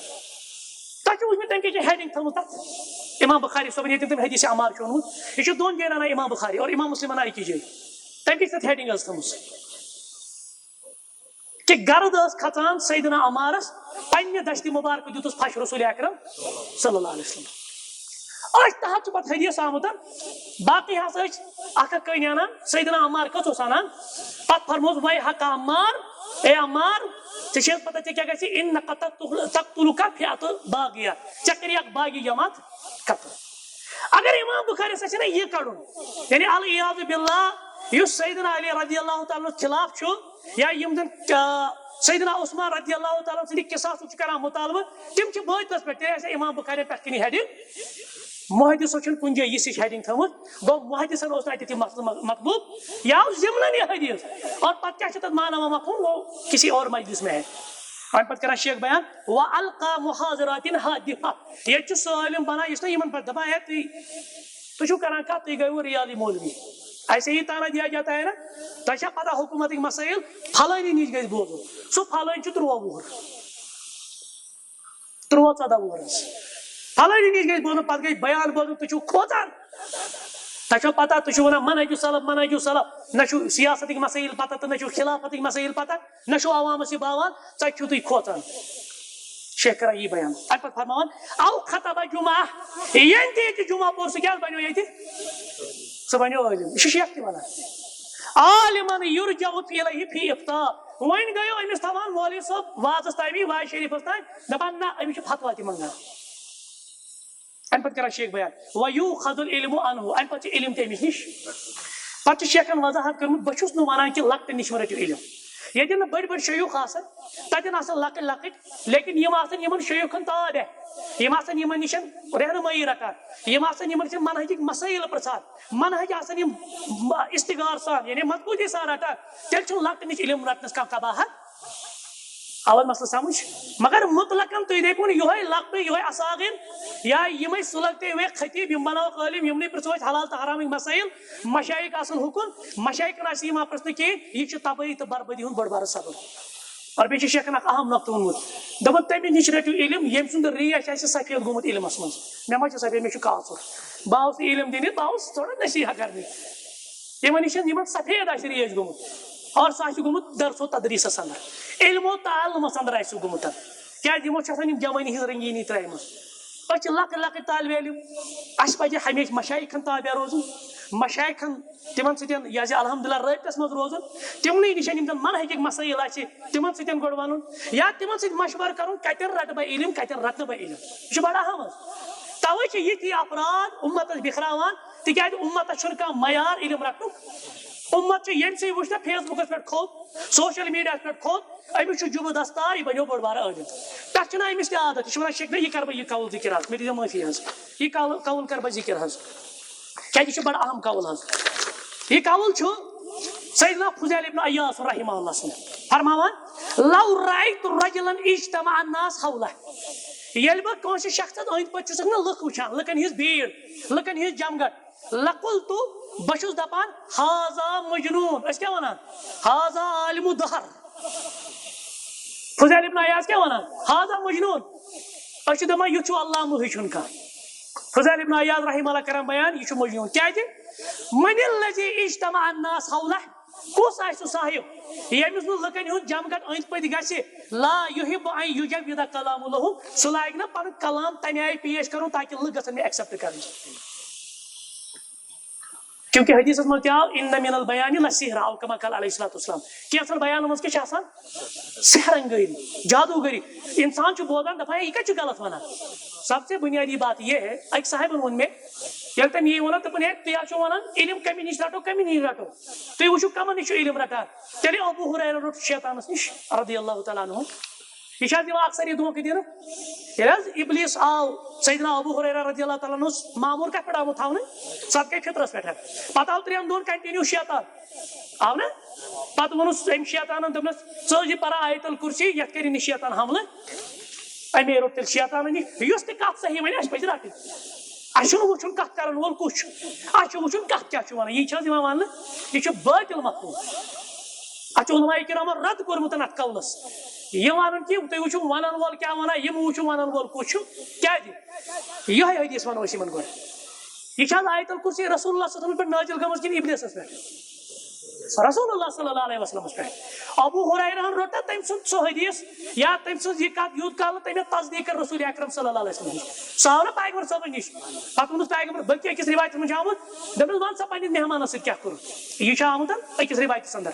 تۄہہِ چھُو وٕچھمُت تٔمۍ کیٛاہ چھِ heading تھٲومٕژ تَتھ؟ امام بخاری صٲبُن ییٚتٮ۪ن تٔمۍ حدیث عمار چھُ اوٚنمُت، یہِ چھُ دۄن جاین اَنان امام بخاری اور امام مسلم اَنان أکِس جایہِ۔ تٔمۍ کیٛاہ چھِ تَتھ heading حظ تھٲومٕژ؟ کہِ گرد ٲس کھژان سیدنا عمارس، پننہِ دشتِ مبارکہٕ دیُتُس پھش رسول اکرم صلی اللہ علیہ وسلم۔ أتھۍ تحت چھُ پتہٕ حدیث آمُت۔ باقٕے ہسا ٲسۍ اکھ اکھ کٔنۍ انان، سیدنا عمار کٔژ اوس انان؟ پتہٕ فرموس، "ویحک عمار، اے عمار، ژےٚ چھےٚ پتہ ژےٚ کیٛاہ گژھِ؟ انک تقتل، تقتلک فئۃ باغیہ، ژےٚ کری اکھ باغی جماعت قتل۔" اگر امام بخاری سا چھُنہ یہِ کڑُن، یعنی العیاذ باللہ، یُس سیدنا علی رضی اللہ تعالیٰ عنہ خلاف چھُ، یا یِم زن، آ، سیدنا عثمان رضی اللہ تعالیٰ عنہ سٕنٛدِ قصاصُک چھِ کران مطالبہٕ، تِم چھِ بٲطلس پٮ۪ٹھ۔ تیٚلہِ آسہِ امام بخاری پٮ۪ٹھ کِنی ہیڈنگ، محدثو چھُنہٕ کُنہِ جایہِ یِژھ ہِش ہیڈنگ تھٲومٕژ۔ گوٚو محدثن اوس نہٕ اَتہِ تہِ مطلب مطلوب، یا اوس ضمنن یہِ حدیث۔ اور پتہٕ کیٛاہ چھُ تتھ معنی و مفہوم، وہ کسی اور مجلس میں ہے۔ وۄنۍ پتہٕ کران شیخ بیان، "وَأَلْقَى مُحَاضِرَاتٍ هَادِفَةٍ"، ییٚتہِ چھُ سٲلِم بنان، یُس نہٕ یِمن پٮ۪ٹھ دپان ہے، تُہۍ، تُہۍ چھِو کران کتھ، تُہۍ گٔیوٕ ریالی مولوی۔ ایسے ہی طعنہ دیا جاتا ہے نا، تۄہہِ چھا پتہ حکوٗمتٕکۍ مسٲیِل؟ پھلٲنی نِش گژھِ بوزُن، سُہ پھلٲنۍ چھُ تُرٛواہ وُہُر، تُرٛواہ ژۄداہ وُہُر حظ۔ پھلٲنی نِش گژھِ بوزُن، پتہٕ گژھِ بیان بوزُن، تُہۍ چھِو کھوژان۔ تۄہہِ چھو پتہ، تُہۍ چھِو ونان منہج سلف، منہج سلف، نہ چھُو سیاستٕکۍ مسٲیِل پتہ تہٕ نہ چھُو خلافتٕکۍ مسٲیِل پتہ، نہ چھُو عوامس یہِ باوان، ژۄکہِ چھِو تُہۍ کھوژان۔ شیخ کران یی بیان۔ اَمہِ پتہٕ فرماوان، "او خطب جمعہ"، ییٚمۍ تہِ ییٚتہِ جمعہ پوٚر، سُہ کیٛاہ بنیو ییٚتہِ؟ سُہ بنیو عٲلِم۔ یہِ چھُ شیخ تہِ ونان۔ "عالمن یرجع الیہ فی افتاء"، وۄنۍ گٔیو أمِس تھاوان مولوی صٲب وازس تامی، واز شریفس تام، دپان، نہ، أمِس چھُ فتوا تہِ منگان۔ اَمہِ پتہٕ کران شیخ بیان، "ویوخذ العلم عنہ"، اَمہِ پتہٕ چھُ علم تہِ أمِس نِش۔ پتہٕ چھُ شیخن وضاحت کٔرمٕژ، بہٕ چھُس نہٕ ونان کہِ لۄکٹٮ۪ن نِش مہ رٔٹِو علم۔ ییٚتٮ۪ن نہٕ بٔڑۍ بٔڑۍ شیوٗخ آسن، تتٮ۪ن آسن لۄکٕٹۍ لۄکٕٹۍ، لیکن یِم آسن یِمن شیوٗخن تابع، یِم آسن یِمن نِش رہنمٲیی رٹان، یِم آسن یِمن نِش منہجٕکۍ مسٲیِل پرژھان، منہج آسن یِم استغار سان، یعنی مضبوٗطی سان رٹان، تیٚلہِ چھُنہٕ لۄکٹٮ۪ن نِش علم رٹنس کانٛہہ قباحت۔ آوان مسلہٕ سمجھ؟ مگر مطلقاً تُہۍ دٔپِو نہٕ یِہوٚے لقبہٕ، یِہوٚے اصاغر، یا یِمَے سُلگتے ہوئے خطیب، یِم بناوَکھ عٲلِم، یِمنٕے پرٛژھو أسۍ حلال تہٕ حرامٕکۍ مسٲیِل۔ مشایخ آسَن ہُکُن، مشایخن آسہِ یِوان پرٛژھنہٕ کِہیٖنۍ، یہِ چھُ تبٲہی تہٕ بربٲدی ہُنٛد بوٚڑ بارٕ سبب۔ اور بیٚیہِ چھُ شیخن اکھ اہم نۄقطہٕ ووٚنمُت، دوٚپُن، "تٔمِس نِش رٔٹِو علم، ییٚمۍ سُنٛد ریش آسہِ سفید گوٚمُت علمس منٛز۔" مےٚ ما چھُ سفید، مےٚ چھُ کاژُر۔ بہٕ آوُس نہٕ علم دِنہِ، بہٕ آوُس تھوڑا نصیحت کرنہِ۔ یِمن نِش، یِمن سفید آسہِ ریش گوٚمُت، اور سُہ آسہِ گوٚمُت درس و تدریسس اندر، علم و تعلمس اندر آسہِ سُہ گوٚمُت۔ کیازِ یِمو چھِ آسان یِم جوٲنی ہٕنٛز رنگیٖنی ترٲیمٕژ۔ أسۍ چھِ لۄکٕٹۍ لۄکٕٹۍ طالب علم، اَسہِ پَزِ ہمیشہِ مشایخن تابع روزُن، مشایخن، تِمن سۭتۍ، یہِ حظ یہِ الحمدللہ رٲبطس منٛز روزُن، تِمنٕے نِش یِم زن منہجٕکۍ مسٲیِل آسہِ، تِمن سۭتۍ گۄڈٕ ونُن، یا تِمن سۭتۍ مشورٕ کرُن، کتٮ۪ن رٹہٕ بہٕ علم، کتٮ۪ن رٹہٕ نہٕ بہٕ علم۔ یہِ چھُ بڑٕ اہم حظ۔ توے چھِ یِتھۍ افراد امتس بِکھراوان، تِکیازِ امتس چھُنہٕ کانٛہہ معیار علم رٹنُک۔ امت چھُ ییٚمہِ سۭتۍ وٕچھ نہ فیس بُکس پٮ۪ٹھ کھوٚت، سوشل میڈیاہس پٮ۪ٹھ کھوٚت، أمِس چھُ جُبہٕ دستار، یہِ بنیو بوٚڑ بارٕ عٲلِم۔ تتھ چھُنہٕ أمِس تہِ عادت، یہِ چھُ ونان، "شیخ نہ، یہِ کرٕ بہٕ، یہِ قول ذکر حظ، مےٚ دیٖزیو معٲفی حظ، یہِ قول، قول کرٕ بہٕ ذکر حظ۔" کیازِ یہِ چھُ بڑٕ اہم قول حظ۔ یہِ قول چھُ سیدنا فضیل ابن عیاض رحمہ اللہ سُنٛد فرماوان، "لو رأیت رجلا اجتمع الناس حولہ"، ییٚلہِ بہٕ کٲنٛسہِ شخصس أنٛدۍ پٔکۍ چھُسکھ نہ لُکھ وٕچھان، لُکن ہٕنٛز بھیٖڑ، لُکن ہٕنٛز جمگٹ، لقلت، بہٕ چھُس دپان، "ھذا مجنون"، أسۍ کیٛاہ ونان؟ "ھذا عالم دہر"۔ فضیل ابن عیاض کیٛاہ ونان؟ "ھذا مجنون"۔ أسۍ چھِ دپان، "یُتھ چھُ علامہٕے چھُنہٕ کانٛہہ"۔ فضیل ابن عیاض رحمہ اللہ کران بیان، یہِ چھُ مجنون۔ کیٛازِ؟ "من الذی اجتمع الناس حولہ"، کُس آسہِ سُہ صاحب، ییٚمِس نہٕ لُکن ہُنٛد جمگٹ أنٛدۍ پٔتۍ گژھِ، "لا یحب ان یجود کلام لہم"، سُہ لاگہِ نہٕ پنُن کلام تمہِ آیہِ پیش کرُن تاکہِ لُکھ گژھن مےٚ ایکسپٹ کرٕنۍ۔ کیونکہ حدیثس منٛز تہِ آو، "ان من البیان لسحر"، او کما قال علیہ الصلوۃ والسلام۔ کینٛژن بیانن منٛز کیٛاہ چھِ آسان؟ سحرن گٔری، جادوگری۔ انسان چھُ بوزان، دپان، "ہے، یہِ کتہِ چھُ غلط ونان؟" سب سے بنیادی بات یہ ہے، اکہِ صاحبن ووٚن مےٚ، ییٚلہِ تٔمۍ یی ووٚن، دوٚپُن، "ہے، تُہۍ حظ چھِو ونان، علم کمہِ نِش رٹو، کمہِ نِش رٹو؟ تُہۍ وٕچھِو، کمن نِش چھُ علم رٹان؟" تیٚلہِ ابو ہریرہ روٚٹ شیطانس نِش، رضی اللہ تعالیٰ عنہ۔ یہِ چھِ حظ یِوان اکثر یہِ دھوکہٕ دِنہٕ۔ ییٚلہِ حظ ابلیس آو سیدنا ابو ہریرہ رضی اللہ تعالیٰ عنہس ماموٗر کتھ پٮ۪ٹھ آمُت تھاونہٕ؟ صدقے فطرس پٮ۪ٹھ۔ پتہٕ آو ترٛٮ۪ن دۄہن کنٹینیو شیطان۔ آو نا؟ پتہٕ ووٚنُس أمۍ شیطانن، دوٚپنس، "ژٕ ٲسۍ یہِ پران آیت الکرسی، یتھ کرِ نہٕ شیطان حملہٕ؟" اَمے روٚٹ تیٚلہِ شیطانن یہِ، یُس تہِ کتھ صحیح ونہِ، اَسہِ پزِ رٹٕنۍ۔ اَسہِ چھُنہٕ وٕچھُن کتھ کرن وول کُس چھُ، اَسہِ چھُ وٕچھُن کتھ کیٛاہ چھُ ونان۔ یہِ چھِ حظ یِوان وننہٕ، یہِ چھُ باطل مفہوم۔ اتھ چھُ علماء کرامن رد کوٚرمُت اتھ قولس۔ یہِ ونُن کہِ تُہۍ وٕچھِو ونن وول کیٛاہ ونان، یِم وٕچھِو ونن وول کُس چھُ۔ کیٛازِ؟ یِہوٚے حدیث ونو أسۍ یِمن گۄڈٕ۔ یہِ چھا آیت الکرسی رسول اللہ صلی اللہ علیہ وسلم پٮ۪ٹھ نازل گٔمٕژ کِنہٕ ابلیسس پٮ۪ٹھ؟ رسول اللہ صلی اللہ علیہ وسلمس پٮ۪ٹھ۔ ابو ہریرہن روٚٹ نہ تٔمۍ سُنٛد سُہ حدیث یا تٔمۍ سٕنٛز یہِ کتھ یوٗت کال نہٕ تٔمۍ تصدیق کٔر رسول اکرم صلی اللہ علیہ وسلم نِش۔ سُہ آو نہٕ پیغمبر صٲبن نِش۔ پتہٕ ووٚنُس پیغمبر، بلکہِ أکِس رِوایتس منٛز چھُ آمُت، دوٚپنس، "وَن سا پننِس مہمانس سۭتۍ کیٛاہ کوٚرُتھ؟" یہِ چھُ آمُت أکِس رِوایتس اندر۔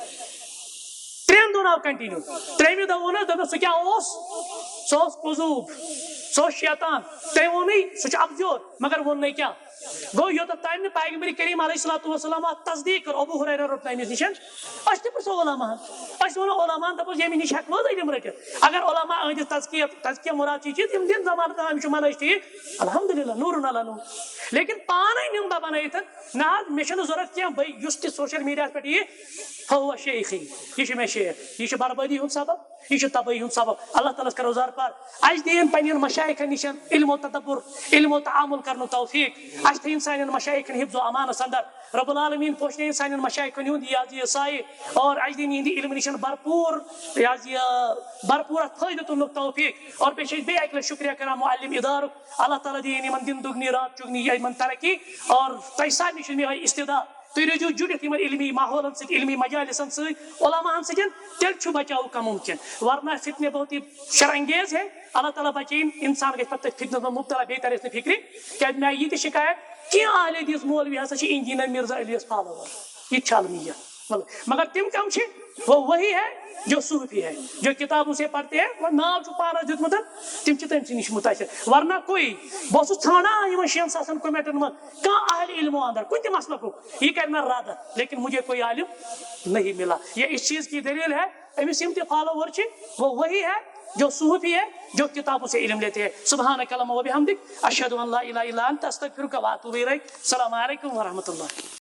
ترٛٮ۪ن دۄہن آو continue۔ ترٛیٚیمہِ دۄہ ووٚنُس، دوٚپنس، "سُہ کیٛاہ اوس؟" سُہ اوس کذوب، سُہ اوس شیطان۔ تٔمۍ ووٚنُے، سُہ چھُ اپزیور، مگر ووٚن نَے کیٛاہ۔ گوٚو، یوٚتَتھ تام نہٕ پیغمبر کریم علیہ الصلوۃ والسلام اتھ تصدیق کٔر، ابو ہریرہ روٚٹ نہٕ أمِس نِش۔ أسۍ تہِ پرٛژھو علماہن، أسۍ وَنو علماہن، دَپوس، "ییٚمہِ نِش ہٮ۪کو أسۍ علم رٔٹِتھ؟" اگر علماء أہٕنٛدِس تزکیہ، تزکیہ مراد چھِ یہِ چیٖز، یِم دِن ضمانت، أمِس چھُ منہج ٹھیٖک، الحمدللہ، نورن علی نور۔ لیکن پانے نِم بہٕ بنٲیِتھ، نہ حظ، مےٚ چھُنہٕ ضوٚرتھ کینٛہہ، بہٕ یُس تہِ سوشل میڈیاہس پٮ۪ٹھ یِیہِ، فہو شیخی، یہِ چھُ مےٚ شیخ، یہِ چھُ بربٲدی ہُنٛد سبب۔ یہِ چھُ تبٲہی ہُنٛد سبب۔ اللہ تعالیٰ ہس کرو زار پار۔ اَسہِ دِیِن پننٮ۪ن مشایخن نِش علم و تدبر، علم و تعامل کرنُک توفیق۔ اَسہِ تھٲیِن سانٮ۪ن مشایخن حفظ و امانس اندر۔ رب العالمین پوشنٲیِن سانٮ۪ن مشایخن ہُنٛد یہِ حظ یہِ سایہِ اور اَسہِ دِیِن یِہنٛدِ علمہٕ نِش بھرپوٗر، یہِ حظ یہِ بھرپوٗر اتھ فٲیدٕ تُلنُک توفیق۔ اور بیٚیہِ چھِ أسۍ بیٚیہِ اَکہِ لٹہِ شُکریہ کران معلم ادارُک۔ اللہ تعالیٰ دِیِن یِمن دِن دُگنی رات چُگنی، یِمن ترقی۔ اور تۄہہِ سارنٕے چھُ مےٚ یِہوٚے استدعا، تُہۍ روٗزِو جُڑِتھ یِمن علمی ماحولن سۭتۍ، علمی مجالسن سۭتۍ، علماہن سۭتۍ، تیٚلہِ چھُ بچاو کا مُمکِن۔ ورنہ فتنہٕ بہت ہی شرانگیز ہے۔ اللہ تعالیٰ بچٲیِن، انسان گژھِ پتہٕ تٔتھۍ فتنس منٛز مبتلا، بیٚیہِ ترٮ۪س نہٕ فکرِ۔ کیازِ مےٚ آیہِ یہِ تہِ شکایت، کینٛہہ اہل حدیث مولوی ہسا چھِ انجینئر مرزا علیس فالوور۔ یہِ تہِ چھِ المیہ۔ مطلب، مگر تِم کم چھِ؟ وہ وہی ہے جو صحفی ہے، جو کتابوں سے پڑھتے ہیں، وہ ناو چھُ پانس دیُتمُت، تِم چھِ تٔمۍ سٕے نِش متاثر۔ ورنہ کوئی، بہٕ اوسُس ژھانڈان یِمن شٮ۪ن ساسن کمنٹن منٛز کانٛہہ اہل علمو اندر کُنہِ تہِ مسلکُک، یہِ کرِ مےٚ رد، لیکن مجھے کوئی عالم نہیں ملا۔ یہ اس چیز کی دلیل ہے، أمِس یِم تہِ فالوور چھِ، وہ وہی ہے جو صحفی ہے، جو کتابوں سے علم لیتے ہیں۔ سبحانک اللہم و بحمدک، اشہد ان لا الہ الا انت، استغفرک و اتوب الیک۔ السلام علیکم ورحمۃ اللہ۔